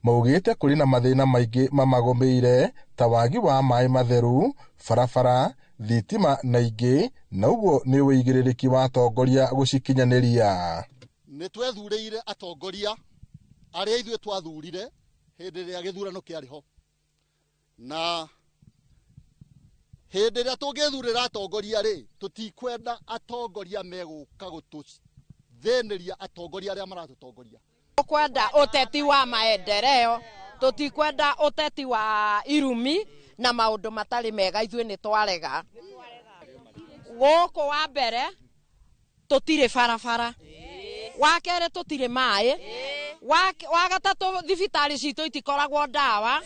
Maugĩte kũrĩ na mathĩna maingĩ mamagũmĩire ta wagi wa maĩ matheru, barabara, thitima na ingĩ, na ũguo nĩ ũigĩrĩrĩki wa atongoria gũcikinyanĩria. Nĩ twethurĩire atongoria arĩa ithuĩ twathurire hĩndĩ ĩrĩa gĩthurano kĩarĩ ho, na hĩndĩ ĩrĩa tũngĩthurĩra atongoria rĩ, tũtikwenda atongoria megũka gũtũthĩnĩria atongoria arĩa maratũtongoria. Tũkwenda ũteti wa maendeleo, tũtikwenda ũteti wa irumi na maũndũ matarĩ mega, ithuĩ nĩ twarega. Gũkũ wa mbere tũtirĩ barabara, wa kerĩ tũtirĩ maĩ, wa gatatũ thibitarĩ citũ itikoragwo ndawa,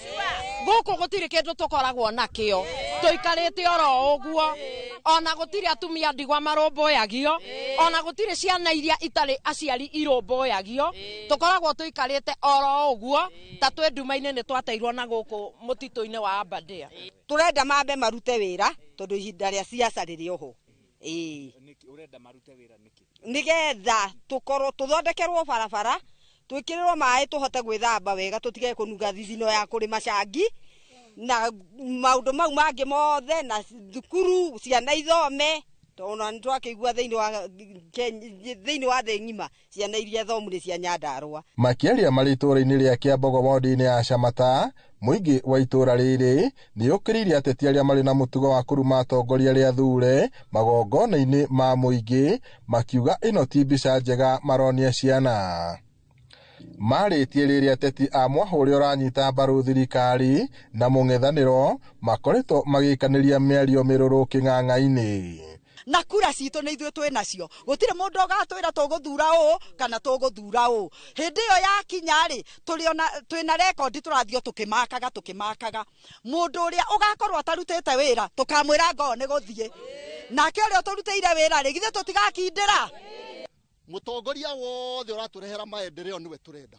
gũkũ gũtirĩ kĩndũ tũkoragwo nakĩo, tũikarĩte oro ũguo, ona gũtirĩ atumia ndigwa marũmbũyagio, ona gũtirĩ ciana iria itarĩ aciari irũmbũyagio, tũkoragwo tũikarĩte oro ũguo ta twĩ nduma-inĩ, nĩ twateirwo na gũkũ mũtitũ-inĩ wa Aberdare. Tũrenda mambe marute wĩra tondũ ihinda rĩa siasa rĩrĩ oho. Nĩgetha tũkorwo tũthondekerwo barabara, twĩkĩrĩrwo maĩ tũhote gwĩthamba wega, tũtige kũnunga thithino ya kũrĩma cangi na maũndũ mau mangĩ mothe, na thukuru ciana ithome, tondũ nĩ twakĩigua thĩinĩ wa thĩ ng'ima ciana iria thomu nĩ cia Nyandarua. Makĩaria marĩ itũũra-inĩ rĩa Kĩambogo wodi-inĩ ya Shamata, mũingĩ wa itũũra rĩrĩ nĩ ũkĩrĩirie ateti arĩa marĩ na mũtugo wa kũruma atongoria arĩa athure magongona-inĩ ma mũingĩ, makiuga ĩno ti mbica njega maronia ciana. Marĩtie rĩrĩa ateti a mwahũ ũrĩa ũranyita mbaru thirikari na mũng'ethanĩro makoretwo magĩikanĩria mĩario mĩrũrũ kĩng'ang'a-inĩ. Na kura citũ nĩ ithuĩ twĩ nacio, gũtirĩ mũndũ ũgatwĩra tũgũthura ũũ kana tũgũthura ũũ. Hĩndĩ ĩyo yakinya rĩ, twĩna rekondi tũrathiĩ tũkĩmakaga. Mũndũ ũrĩa ũgakorwo atarutĩte wĩra tũkamwĩra ngoo nĩ gũthiĩ, nake ũrĩa ũtũrutĩire wĩra rĩ, githĩ tũtigakindĩra? Mũtongoria wothe ũratũrehera maendeleo nĩwe tũrenda.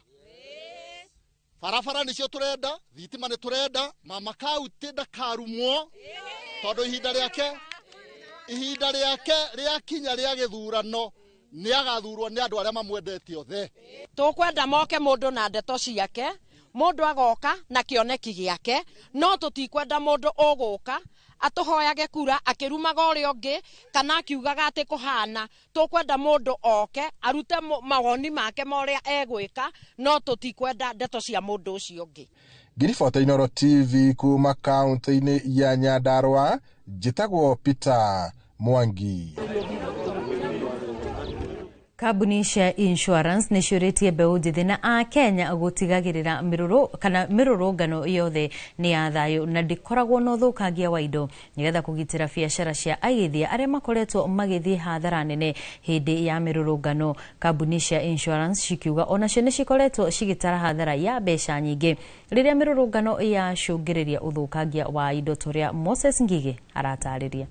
Barabara nĩcio tũrenda, thitima nĩ tũrenda, mama kaunti ndakarumwo tondũ ihinda rĩake rĩakinya rĩa gĩthurano nĩ agathurwo nĩ andũ arĩa mamwendete othe. Tũkwenda moke mũndũ na ndeto ciake, mũndũ agoka na kĩoneki gĩake, no tũtikwenda mũndũ ũgũka atũhoyage kura akĩrumaga ũrĩa ũngĩ kana akiugaga atĩ kũhana. Tũkwenda mũndũ oke arute mawoni make ma ũrĩa egwĩka, no tũtikwenda ndeto cia mũndũ ũcio ũngĩ. Ngiribota Inooro TV kuma kaunti-inĩ ya Nyandarua, njĩtagwo Peter Mwangi. Kambuni cia insurance nĩ ciũrĩtie mbeũ njĩthĩ na a Kenya gũtigagĩrĩra mĩrũrũngano yothe nĩ ya thayũ na ndĩkoragwo na ũthũkangia wa indo, nĩgetha kũgitĩra biacara cia aigithia arĩa makoretwo magĩthiĩ hathara nene hĩndĩ ya mĩrũrũngano. Kambuni cia insurance cikiuga onacio nĩ cikoretwo cigĩtara hathara ya mbeca nyingĩ rĩrĩa mĩrũrũngano yacũngĩrĩria ũthũkangia wa indo, tũrĩa Moses Ngigĩ aratarĩria.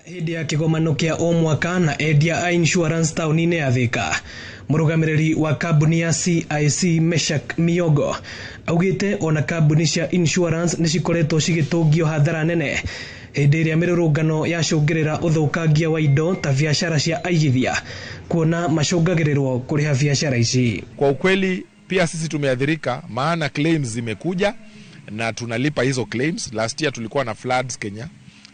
Hĩndĩ ya kĩgomano kĩa o mwaka na endia a insurance taũni-inĩ ya Thika, mũrũgamĩrĩri wa kambuni ya CIC Meshak Miogo augĩte ona kambuni cia insurance nĩ cikoretwo cigĩtũngio hathara nene hĩndĩ ĩrĩa mĩrũrũngano yacũngĩrĩra ũthũkangia wa indo ta biacara cia aigithia, kuona macũngagĩrĩrwo kũrĩha biacara ici. Kwa ukweli pia sisi tumeathirika, maana claims zimekuja na tunalipa hizo claims. Last year tulikuwa na floods Kenya,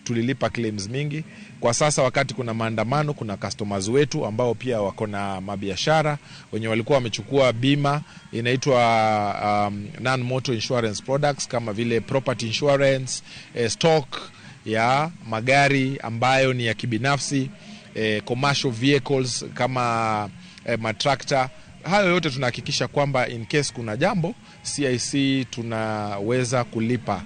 tulilipa claims mingi. Kwa sasa wakati kuna maandamano, kuna customers wetu ambao pia wako na mabiashara wenye walikuwa wamechukua bima inaitwa non-motor insurance products kama vile property insurance, stock ya magari ambayo ni ya kibinafsi, commercial vehicles kama matrakta Hayo yote tunahakikisha kwamba in case kuna jambo, CIC tunaweza kulipa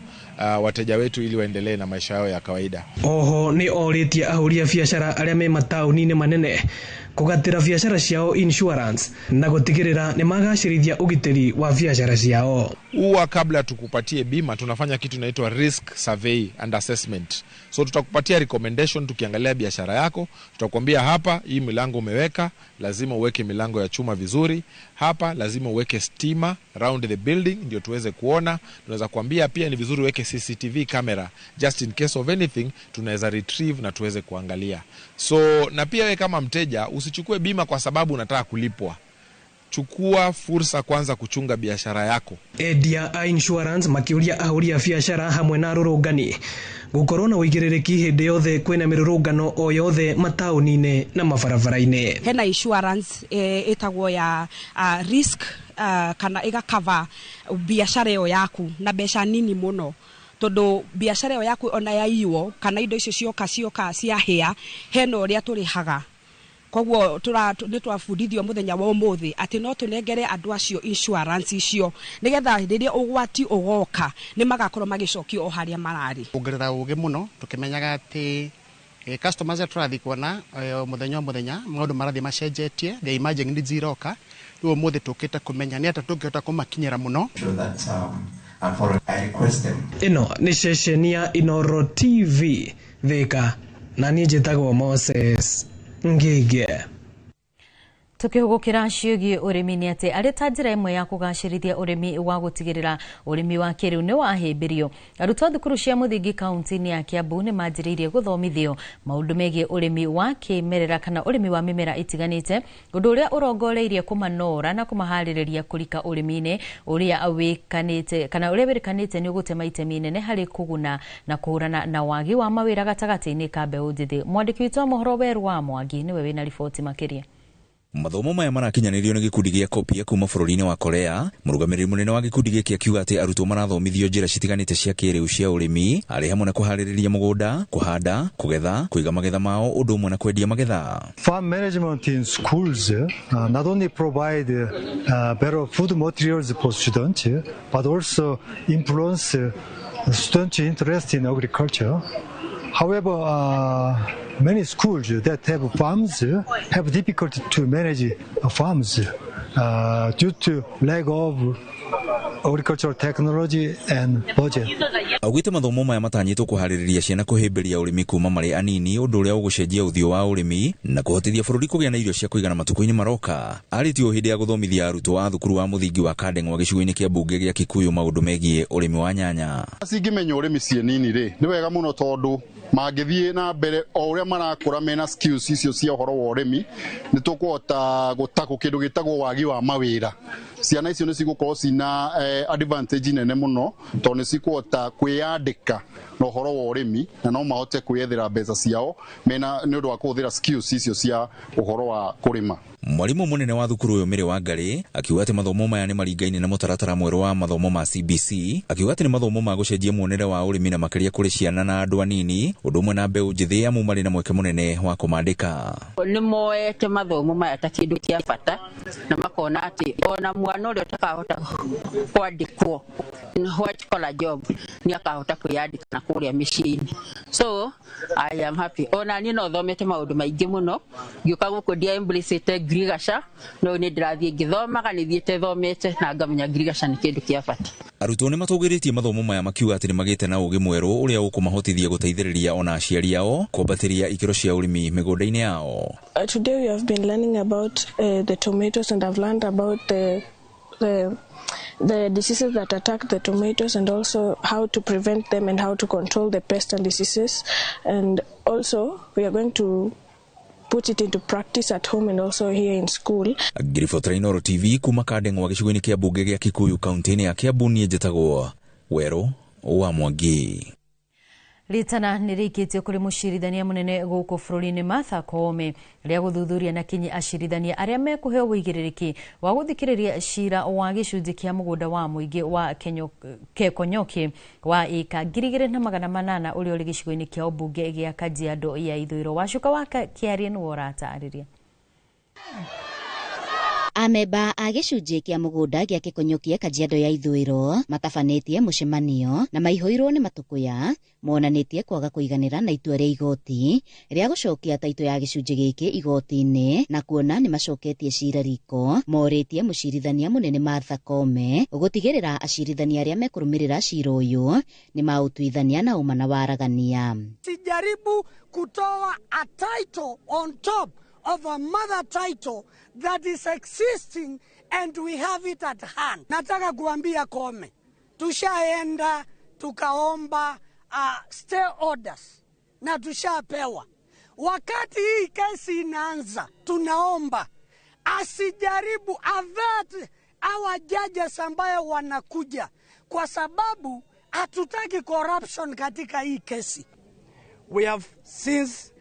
wateja wetu ili waendelee na maisha yao ya kawaida. Oho nĩ orĩtie ahũri a biacara arĩa me mataũni-inĩ manene kũgatĩra biacara ciao insurance na gũtigĩrĩra nĩ magacĩrithia ũgitĩri wa biacara ciao. Huwa kabla tukupatie bima tunafanya kitu inaitwa risk survey and assessment. So tutakupatia recommendation tukiangalia biashara yako, tutakwambia hapa hii milango umeweka, lazima uweke milango ya chuma vizuri, hapa lazima uweke stima round the building ndio tuweze kuona. Tunaweza kuambia pia ni vizuri uweke CCTV camera just in case of anything, tunaweza retrieve na tuweze kuangalia. So na pia wewe kama mteja usichukue bima kwa sababu unataka kulipwa. Chukua fursa kwanza kuchunga biashara yako. Endia a insurance makiuria ahũri a biacara hamwe na arũrũngani gũkorwo na ũigĩrĩrĩki hĩndĩ yothe kwĩna mĩrũrũngano o yothe mataũni-inĩ na mabarabara-inĩ. Hena insurance ĩtagwo ya risk kana ĩgakava biacara ĩyo yaku na mbeca nini mũno, tondu biacara ĩyo yaku ona yaiywo kana indo icio cioka ciahĩa, hena ũrĩa tũrĩhaga. Koguo nĩ twabundithio mũthenya wa ũmũthĩ atĩ no tũnengere andũ acio insurance icio nĩgetha rĩrĩa ũgwati ũgoka nĩ magakorwo magĩcokio o harĩa mararĩ. Kuongerera ũgĩ mũno tũkĩmenyaga atĩ customers arĩa tũrathiĩ kuona mũthenya o mũthenya maũndũ marathiĩ macenjetie, the emerging needs iroka, rĩu ũmũthĩ tũkĩte kũmenya nĩ atĩa tũngĩhota kũmakinyĩra mũno. Ĩno nĩ ceceni ya Inooro TV Thika, na niĩ njĩtagwo Moses Ngige. Tukihugukira ciĩgiĩ ũrĩmi nĩ atĩ arĩ ta njĩra ĩmwe ya kũgacĩrithia ũrĩmi wa gũtigĩrĩra ũrĩmi wa kĩrĩu nĩ wahĩmbĩrio, arutwo a thukuru cia mũthingi kaunti-inĩ ya Kiambu nĩ manjĩrĩirie gũthomithio maũndũ megiĩ ũrĩmi wa kĩmerera kana ũrĩmi wa mĩmera ĩtiganĩte, ũndũ ũrĩa ũrongoreirie kũmanora na kũmaharĩrĩria kũrika ũrĩmi-inĩ ũrĩa wĩkanĩte kana ũrĩa wĩrĩkanĩte nĩ ũgũtema itemi inene harĩ kũguna na kũhũrana na wagi wa mawĩra gatagatĩ-inĩ ka mbeũ njĩthĩ. Mwandĩki witũ wa mohoro Werũ wa Mwangi nĩwe wĩna riboti makĩria. Mathomo maya marakinyanĩrio nĩ gĩkundi gĩa Kopia kuma bũrũri-inĩ wa Korea. Mũrũgamĩrĩri mũnene wa gĩkundi gĩkĩ akiuga atĩ arutwo marathomithio njĩra citiganĩte cia kĩrĩu cia ũrĩmi, arĩ hamwe na kũharĩrĩria mũgũnda, kũhanda, kũgetha, kũiga magetha mao, ũndũ ũmwe na kwendia magetha. Farm management in schools not only provide better food materials for students, but also influence students' interest in agriculture. However, many schools that have farms have difficulty to manage farms due to lack of agricultural technology and budget. Augĩte mathomo maya matanyĩtwo kũharĩrĩria ciana kũhĩmbĩria ũrĩmi kuma marĩ anini, ũndũ ũrĩa ũgũcenjia ũthiũ wa ũrĩmi na kũhotithia bũrũri kũgĩa na irio cia kũigana matukũ-inĩ maroka. Arĩtie o hĩndĩ ya gũthomithia arutwo a thukuru wa mũthingi wa Kandeng'wa gĩcigo-inĩ kĩa mbunge gĩa Kikuyu maũndũ megiĩ ũrĩmi wa nyanya. Cingĩmenya ũrĩmi ciĩ nini rĩ, nĩ wega mũno tondũ mangĩthiĩ na mbere o ũrĩa marakũra mena skills icio cia ũhoro wa ũrĩmi, nĩ tũkũhota gũtakũ kĩndũ gĩtagwo wagi wa mawĩra. Ciana icio nĩ cigũkorwo cina advantage nene mũno tondũ nĩ cikũhota kwĩyandĩka na ũhoro wa ũrĩmi na no mahote kwĩyethera mbeca ciao mena nĩ ũndũ wa kũhũthĩra skills icio cia ũhoro wa kũrĩma. Mwarimu mũnene wa thukuru ũyũ Mary Wangari akiuga atĩ mathomo maya nĩ maringaine na mũtaratara mwerũ wa mathomo ma CBC, akiuga atĩ nĩ mathomo ma gũcenjia muonere wa ũrĩmi na makĩria kũrĩ ciana na andũ anini, ũndũ ũmwe na mbeũ njĩthĩ amu marĩ na mweke mũnene wa kũmandĩka. Nĩ moete mathomo maya ta kĩndũ kĩa bata na makona atĩ ona mwana ũrĩa ũtakahota kwandĩkwo white collar job nĩ akahota kwĩyandĩka na kũrĩa mĩciĩ-inĩ. So I am happy. Ona niĩ no thomete maũndũ maingĩ mũno, ngĩũka gũkũ ndia embrace ngirigaca, no nĩ ndĩrathiĩ ngĩthomaga, nĩ thiĩte thomete na ngamenya ngirigaca nĩ kĩndũ kĩa bata. Arutwo nĩ matũgĩrĩtie mathomo maya makiuga atĩ nĩ magĩte na ũgĩ mwerũ ũrĩa ũkũmahotithia gũteithĩrĩria ona aciari ao kwambatĩria ikĩro cia ũrĩmi mĩgũnda-inĩ yao. Today we have been learning about the tomatoes, and I've learned about the diseases that attack the tomatoes, and also how to prevent them and how to control the pests and diseases. And also we are going to put it into practice at home and also here in school. Ngiribotera Inooro TV kuma Kandeng'wa gĩcigo-inĩ kĩa mbunge gĩa Kikuyu kaunti-inĩ ya Kiambu, niĩ njĩtagwo Werũ wa Mwangi. Ritana nĩ rĩikĩtio kũrĩ mũcirithania mũnene gũkũ bũrũri-inĩ Martha Koome rĩa gũthuthuria na kinyi acirithania arĩa mekũheo ũigĩrĩrĩki wa gũthikĩrĩria cira wa gĩcunjĩ kĩa mũgũnda wa mũingĩ wa Kekonyoki wa ĩka 2800 ũrĩa ũrĩ gĩcigo-inĩ kĩa ũmbunge gĩa Kajiado ya Ithũĩro. Wacuka wa Kĩarie nĩwe ũratarĩria. Amemba a gĩcunjĩ kĩa mũgũnda gĩa Kĩkũnyũkie Kajiado ya ithũĩro matabanĩtie mũcemanio na maihũirwo nĩ matũkũya monanĩtie kwaga kũiganĩra na itua rĩa igoti rĩa gũcokia taito ya gĩcunjĩ gĩkĩ igoti-inĩ na kuona nĩ macoketie cira riko morĩtie mũcirithania mũnene Martha Koome gũtigĩrĩra acirithania arĩa mekũrũmĩrĩra cira ũyũ nĩ maũtuithania na ũma na waragania. Sijaribu kutoa a title on top of a mother title that is existing and we have it at hand. Nataka kuambia Koome, tushaenda tukaomba stay orders na tushapewa. Wakati hii kesi inaanza, tunaomba asijaribu avert our judges ambayo wanakuja, kwa sababu hatutaki corruption katika hii kesi. We have since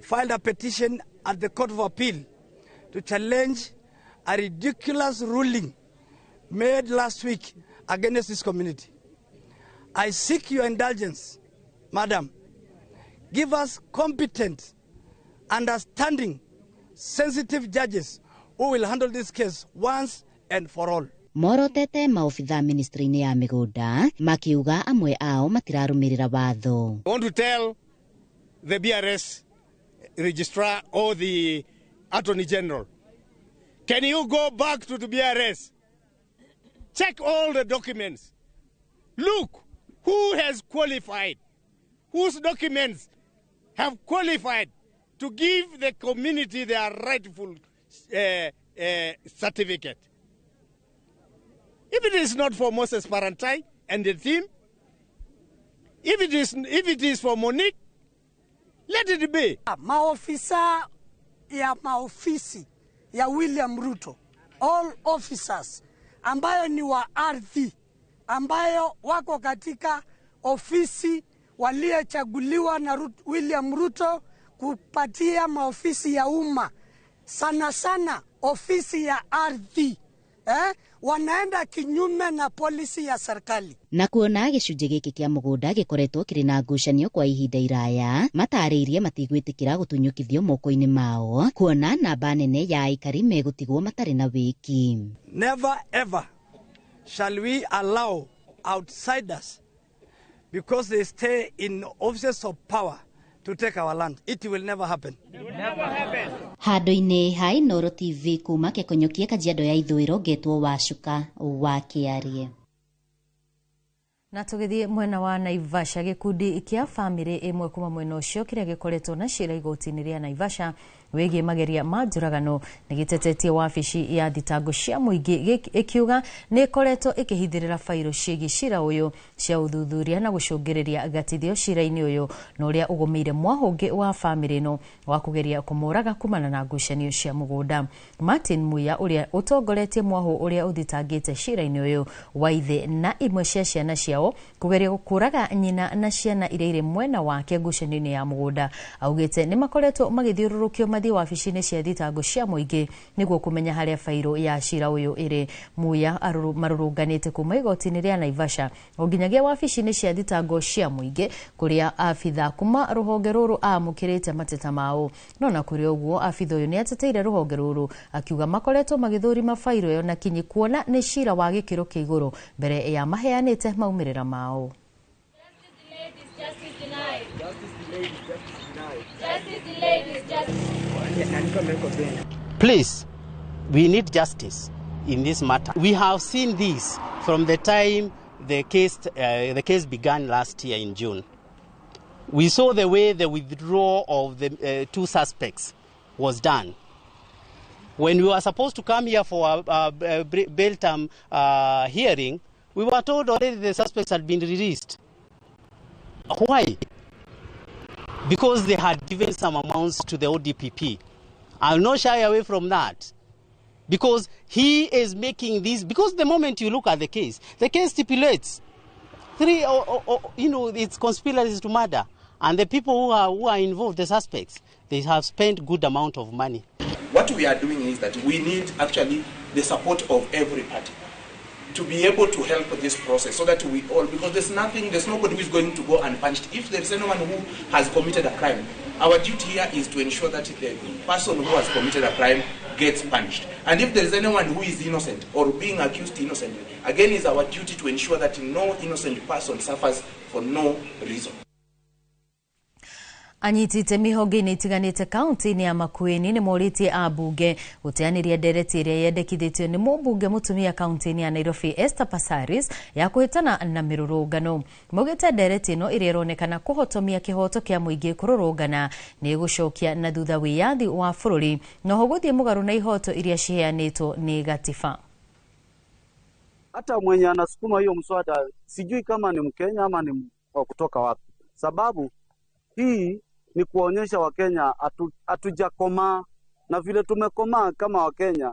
filed a petition at the Court of Appeal to challenge a ridiculous ruling made last week against this community. I seek your indulgence, madam. Give us competent, understanding, sensitive judges who will handle this case once and for all. Morotete maobitha ministry-inĩ ya mĩgũnda makiuga amwe ao matirarũmĩrĩra watho. I want to tell the BRS registrar or the Attorney General, can you go back to the BRS? Check all the documents. Look who has qualified, whose documents have qualified to give the community their rightful certificate. If it is not for Moses Parantai and the team, if it is for Monique, let it be. Maofisa ya maofisi ya William Ruto, all officers ambayo ni wa ardhi, ambayo wako katika ofisi waliochaguliwa na William Ruto kupatia maofisi ya umma, sana sana ofisi ya ardhi, wanaenda kinyume na policy ya serikali. Na kuona gĩcunjĩ gĩkĩ kĩa mũgũnda gĩkoretwo kĩrĩ na ngucanio kwa ihinda iraya, matarĩirie matigwĩtĩkĩra gũtunyũkithio moko-inĩ mao, kuona namba nene ya aikari megũtigwo matarĩ na wĩki. Never ever shall we allow outsiders, because they stay in offices of power, to take our land. It will never happen. It will never happen. Handũ-inĩ ha Inooro TV kuma Kĩkũnyũkie Kajiado ya ithũĩro ngetwo Wacuka wa Kĩarie. Na tũgĩthiĩ mwena wa Naivasha, gĩkundi kĩa bamĩrĩ ĩmwe kuma mwena ũcio kĩrĩa gĩkoretwo na cira igoti-inĩ rĩa Naivasha wĩgiĩ mageria ma njũragano nĩ gĩtetetie wabici ya thitango cia mũingĩ ĩkiuga nĩ ĩkoretwo ĩkĩhithĩrĩra bairo ciĩgiĩ cira ũyũ cia ũthuthuria na gũcũngĩrĩria gatithio cira-inĩ ũyũ na ũrĩa ũgũmĩire mwahũngĩ wa bamĩrĩ ĩno wa kũgeria kũmũraga kumana na ngucanio cia mũgũnda. Martin Muya ũrĩa ũtongoretie mwahũ ũrĩa ũthitangĩte cira-inĩ ũyũ wa ithe na imwe cia ciana ciao kũgeria kũraga nyina na ciana iria irĩ mwena wake ngucanio-inĩ ya mũgũnda augĩte nĩ makoretwo magĩthiũrũrũkio mathiĩ wabici-inĩ cia thitango cia mũingĩ nĩguo kũmenya harĩa bairo ya cira ũyũ ĩrĩ. Muya marũrũnganĩte kuma igoti-inĩ rĩa Naivasha o nginyagia wabici-inĩ cia thitango cia mũingĩ kũrĩa abitha kuma rũhonge rũrũ amũkĩrĩte mateta mao. No na kũrĩ ũguo abitha ũyũ nĩ ateteire rũhonge rũrũ akiuga makoretwo magĩthũrima bairo ĩyo na kinyi kuona nĩ cira wa gĩkĩro kĩa igũrũ mbere ya maheanĩte maumĩrĩra mao. Please, we need justice in this matter. We have seen this from the time the case began last year in June. We saw the way the withdrawal of the two suspects was done. When we were supposed to come here for a bail term hearing, we were told already the suspects had been released. Why? Because they had given some amounts to the ODPP. I'll not shy away from that. Because he is making this, because the moment you look at the case stipulates three, it's conspiracy to murder. And the people who are involved, the suspects, they have spent good amount of money. What we are doing is that we need actually the support of every party to be able to help this process so that we all, because there's nobody who is going to go unpunished. If there's anyone who has committed a crime, our duty here is to ensure that the person who has committed a crime gets punished. And if there is anyone who is innocent or being accused innocently, again, it's our duty to ensure that no innocent person suffers for no reason. Anyiti itemi honge-inĩ itiganĩte kaunti-inĩ ya Makueni nĩ morĩtie ambunge gũteanĩria ndereti ĩrĩa yendekithĩtio nĩ mũmbunge mũtumia kaunti-inĩ ya Nairobi Esther Passaris ya kũhĩtana na mĩrũrũngano. Maugĩte ndereti ĩno ĩrĩa ĩronekana kũhotomia kĩhoto kĩa mũingĩ kũrũrũngana nĩ ĩgũcokia na thutha wĩyathi wa bũrũri noho gũthiĩ mũgarũ na ihoto iria ciheanĩtwo nĩ gatiba. Hata mwenye anasukuma hiyo mswada sijui kama ni Mkenya ama ni wa kutoka wapi, sababu hii ni kuonyesha Wakenya hatujakomaa, na vile tumekomaa kama Wakenya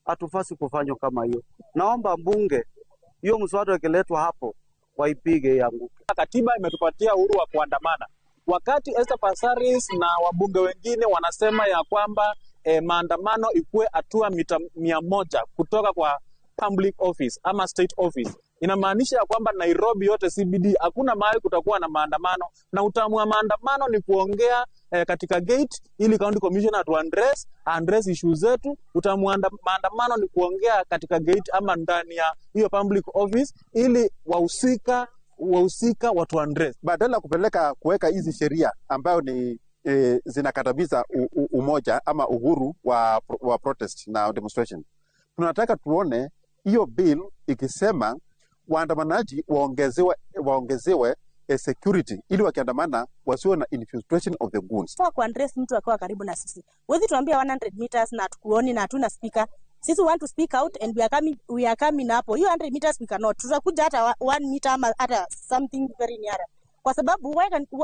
hatufasi kufanywa kama hiyo. Naomba mbunge hiyo mswada ikiletwa hapo waipige ianguke. Katiba imetupatia uhuru wa kuandamana. Wakati Esther Passaris na wabunge wengine wanasema ya kwamba maandamano ikuwe hatua mita 100 kutoka kwa public office ama state office, inamaanisha ya kwamba Nairobi yote CBD hakuna mahali kutakuwa na maandamano, na utamu wa maandamano ni kuongea katika gate ili county commissioner tu address issues zetu. Utamu wa maandamano ni kuongea katika gate ama ndani ya hiyo public office ili wahusika watu address. Badala kupeleka kuweka hizi sheria ambayo ni zinakatabiza umoja ama uhuru wa protest na demonstration, tunataka tuone hiyo bill ikisema waandamanaji waongezewe security ili wakiandamana wasiwe na infiltration of the goons. Kwa kuaddress mtu akawa karibu na sisi, huwezi tuambia 100 meters na tukuoni na hatuna speaker. Sisi want to speak out and we are coming hapo. Hiyo 100 meters we cannot. Tutakuja hata 1 meter ama hata something very near. Kwa sababu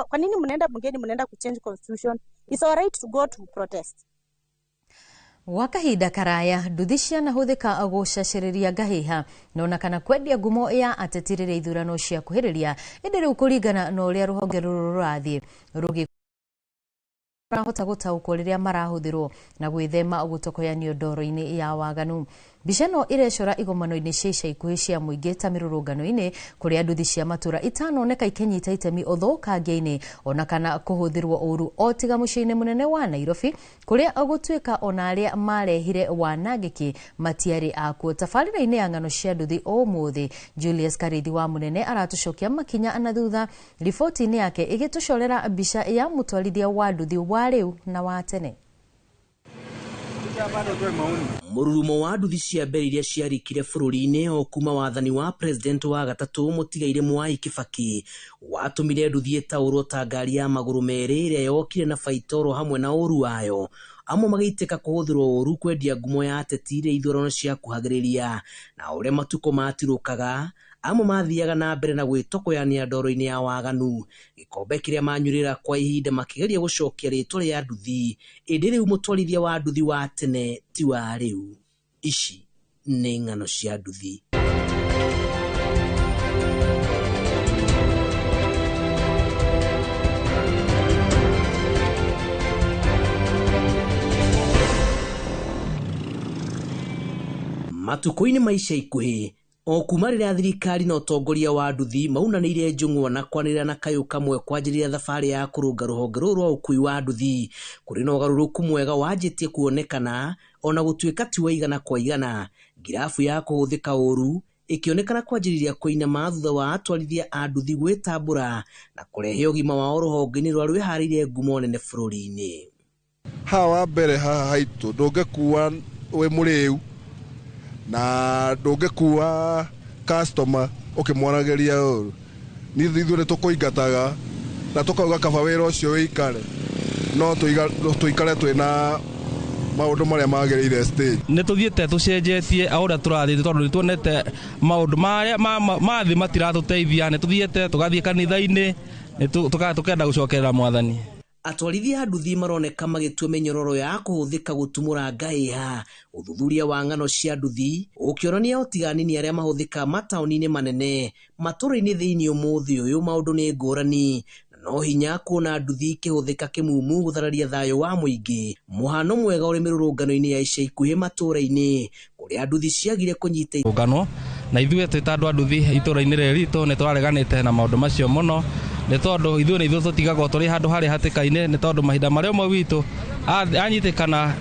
kwa nini mnaenda bungeni, mnaenda kuchange constitution? It's our right to go to protest. Gwa kahinda karaya nduthi cianahũthĩka gũcacĩrĩria ngahĩha nona kana kwendia ngumo ya ateti rĩrĩa ithurano ciakuhĩrĩria, ĩndĩ rĩu kũringana na ũrĩa rũhonge rũrũ rũrathiĩ rũgĩrahota gũtaũkwo rĩrĩa marahũthĩrwo na gwĩthema gũtokoyanio ndoro-inĩ ya waganu. Mbica ĩno ĩrecora igomano-inĩ cia ica ikuhĩ cia mũingĩ ta mĩrũrũngano-inĩ kũrĩa nduthi cia matũra itanoneka ikĩnyita itemi ũthũkangia-inĩ ona kana kũhũthĩrwo ũru, o tiga mũciĩ-inĩ mũnene wa Nairobi kũrĩa gũtuĩka ona arĩa marehire wanangĩki matiarĩ akuo. Tabarĩra-inĩ ya ng'ano cia nduthi ũmũthĩ, Julius Karithi wa Mũnene aratũcokia makinya na thutha riboti-inĩ yake ĩgĩtũcorera mbica ya mũtwarithia wa nduthi wa rĩu na wa tene. Mũrurumo wa nduthi cia mbere iria ciarikire bũrũri-inĩ o kuma wathani wa president wa gatatũ mũtigaire Mwai Kibaki watũmire nduthi ĩtaũrwo ta ngari ya magũrũ merĩ ĩrĩa yokire na baitoro hamwe na ũru wayo, amwe magĩitĩka kũhũthĩrwo ũru kwendia ngumo ya ateti iria ithurano ciakuhagĩrĩria, na ũrĩa matukũ matirũkaga amwe mathiaga na mbere na gwĩtokoyania ndoro-inĩ ya waganu, gĩkombe kĩrĩa manyurĩra kwa ihinda makĩgeria gũcokia rĩtwa rĩa nduthi, ĩndĩ rĩu mũtwarithia wa nduthi wa tene ti wa rĩu. Ici nĩ ng'ano cia nduthi. Matukũ-inĩ ma ica ikuhĩ o kuma rĩrĩa thirikari na ũtongoria wa nduthi maunanĩire njũng'wa na kwanĩrĩra na kayũ kamwe kwanjĩrĩria thabarĩ ya kũrũnga rũhonge rũrũ rwa ũkui wa nduthi, kũrĩ na ũgarũrũku mwega wanjĩtie kuonekana ona gũtuĩka ti wa igana kwa igana. Ngirabu ya kũhũthĩka ũru ĩkĩonekana kwanjĩrĩria kũinama thutha wa atwarithia a nduthi gwĩtambũra na kũrehe ũgima wao rũhonge-inĩ rwa rwĩharĩirie ngumo nene bũrũri-inĩ. Haha wa mbere haha haitũ ndũngĩkua wĩ mũrĩu na ndũngĩkua customer ũkĩmwaragĩria ũru, ithuĩ nĩ tũkũingataga na tũkauga kaba wĩra ũcio wĩikare, no tũikare twĩna maũndũ marĩa magĩrĩire stage. Nĩ tũthiĩte tũcenjetie o ũrĩa tũrathiĩ tondũ nĩ tuonete maũndũ marĩa ma thĩ matiratũteithia, nĩ tũthiĩte tũgathiĩ kanitha-inĩ tũkenda gũcokerera mwathani. Atwarithia a nduthi maroneka magĩtua mĩnyororo ya kũhũthĩka gũtumũra ngahĩha. Ũthuthuria wa ng'ano cia nduthi ũkĩonania ũtigani arĩa mahũthĩka mataũni-inĩ manene, matũũra-inĩ thĩinĩ ũmũthĩ ũyũ maũndũ nĩ ngũrani, na no hinya kuona nduthi ikĩhũthĩka kĩmumu gũthararia thayũ wa mũingĩ. Mũhano mwega ũrĩ mĩrũrũngano-inĩ ya ica ikuhĩ matũũra-inĩ kũrĩa nduthi ciagire kũnyita rũngano, na ithuĩ twĩ ta andũ a nduthi itũũra-inĩ rĩrĩ ritũ nĩ tũrareganĩte na maũndũ macio mũno, Nĩ tondũ ithuĩ nĩ ithuĩ tũtigagwo tũrĩ handũ harĩa hatĩka-inĩ, nĩ tondũ mahinda marĩa ũmwe witũ anyitĩkana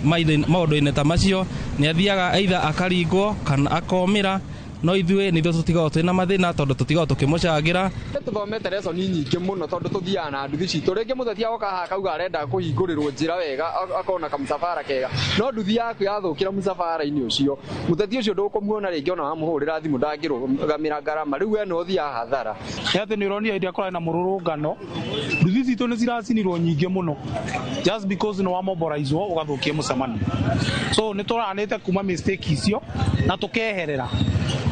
maũndũ-inĩ ta macio nĩ athiaga either akaringwo kana akomĩra, no ithuĩ nĩ ithuĩ tũtigagwo twĩna mathĩna tondũ tũtigagwo tũkĩmũcangĩra. Tũthomete lesson nyingĩ mũno tondũ tũthiaga na nduthi citũ. Rĩngĩ mũteti agoka haha akauga arenda kũhingũrĩrwo njĩra wega, akona kamũcabara kega, no nduthi yaku yathũkĩra mũcabara-inĩ ũcio, mũteti ũcio ndũkũmuona rĩngĩ, ona wamũhũrĩra thimũ ndangĩrũgamĩra ngarama. Rĩu we no ũthiaga hathara. Nĩ atĩ nĩ ũronire hĩndĩ ĩrĩa kũrarĩ na mũrũrũngano, nduthi citũ nĩ ciracinirwo nyingĩ mũno just because nĩ wamobilizwo ũgathũkia mũcemanio. So nĩ tũranĩte kuma mistake icio na tũkeherera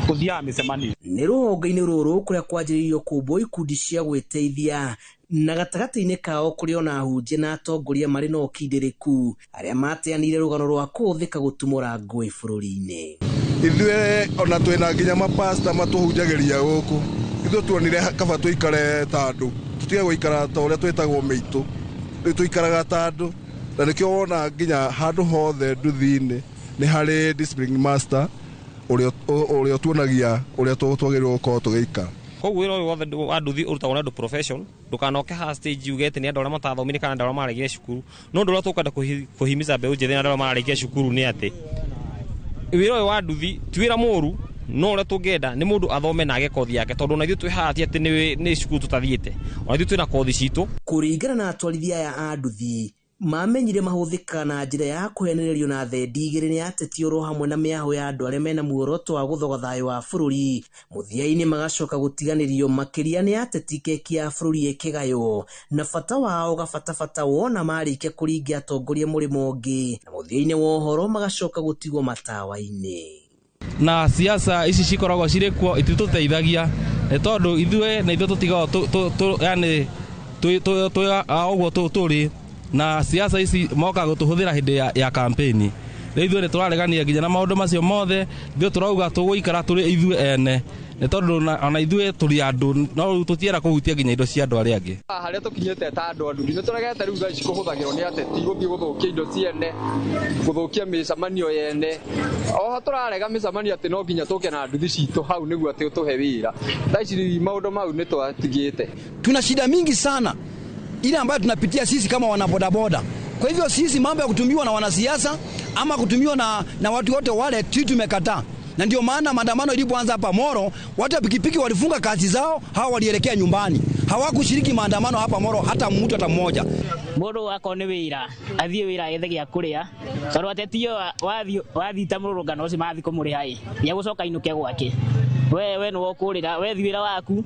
gũthiaga mĩcemanio. Nĩ rũhonge-inĩ rũrũ kũrĩa kwanjĩrĩirio kũmbwo ikundi cia gwĩteithia, na gatagatĩ-inĩ kao kũrĩ ona ahunjia na atongoria marĩ na ũkindĩrĩku arĩa mateanĩire rũgano rwa kũhũthĩka gũtumũra ngũĩ bũrũri-inĩ. Ithuĩ ona twĩna nginya mapasta matũhunjagĩria gũkũ, ithuĩ tuonire kaba tũikare ta andũ, tũtige gũikara ta ũrĩa twĩtagwo mĩitũ, rĩu tũikaraga ta andũ, na nĩkĩo wona nginya handũ hothe nduthi-inĩ nĩ harĩ discipline master ũrĩa ũtuonagia ũrĩa twagĩrĩirwo gũkorwo tũgĩikara. Koguo wĩra ũyũ wothe wa nduthi ũrutagwo nĩ andũ profession, ndũkanoke haha stage uge atĩ nĩ andũ arĩa matathomire kana andũ arĩa mararĩkia cukuru. No ũndũ ũrĩa tũkwenda kũhimiza mbeũ njĩthĩ na andũ arĩa mararĩkia cukuru nĩ atĩ wĩra ũyũ wa nduthi ti wĩra mũru, no ũrĩa tũngĩenda nĩ mũndũ athome na age kothi yake, tondũ ona ithuĩ twĩ haha ti atĩ nĩ cukuru tũtathiĩte, ona ithuĩ twĩna kothi citũ. Kũringana na atwarithia aya a nduthi, mamenyire mahũthĩkaga na njĩra ya kũhenererio na thendi igĩrĩ nĩ ateti oro hamwe na mĩahũ ya andũ arĩa mena muoroto wa gũthoga thayũ wa bũrũri. Mũthia-inĩ magacoka gũtiganĩrio makĩria nĩ ateti keki ya bũrũri ĩkĩgaywo, na bata wao gabatabata wona marĩkia kũringia atongoria mũrĩmo ũngĩ, na mũthia-inĩ wa ũhoro magacoka gũtigwo matawa-inĩ. Na siasa ici cikoragwo cirĩ kuo ititũteithagia, nĩ tondũ ithuĩ nĩ ithuĩ tũtigagwo yani ũguo tũrĩ na siasa ici mokaga gũtũhũthĩra hĩndĩ ya campaign. Rĩu ithuĩ nĩ tũraregania nginya na maũndũ macio mothe, ithuĩ tũrauga tũgũikara tũrĩ ithuĩ ene, nĩ tondũ ona ithuĩ tũrĩ andũ, no rĩu tũtienda kũhutia nginya indo cia andũ arĩa angĩ. Harĩa tũkinyĩte ta andũ a nduthi nĩ tũregete rĩu thaa ici kũhũthagĩrwo nĩ ateti gũthiĩ gũthũkia indo ciene, gũthũkia mĩcemanio yene. Oho tũrarega mĩcemanio atĩ no nginya tũke na nduthi citũ hau nĩguo atĩ ũtũhe wĩra. Thaa ici maũndũ mau nĩ twatigĩte. Tuna shida mingi sana ile ambayo tunapitia sisi kama wanabodaboda. Kwa hivyo sisi mambo ya kutumiwa na wanasiasa ama kutumiwa na watu wote wale sisi tumekataa. Na ndio maana maandamano ilipoanza hapa Moro, watu wa pikipiki walifunga kazi zao, hawa walielekea nyumbani. Hawakushiriki maandamano hapa Moro hata mtu hata mmoja. Mundu akone wira, athie wira ethe gĩa kũrĩa, tondũ ateti wathi ta mũrũrũngano ũcio mathi kũmũrĩha ĩ, nĩegũcoka ainũke gwake. We nĩwe ũkũrĩra, we thi wĩra waku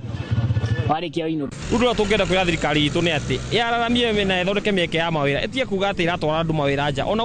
warĩkia ũinũke. Ũndũ ũrĩa tũngĩenda kwĩra thirikari itũ nĩ atĩ yararamie na ĩthondeke mĩeke ya mawĩra, ĩtige kuga atĩ ĩratwara andũ mawĩra nja. Ona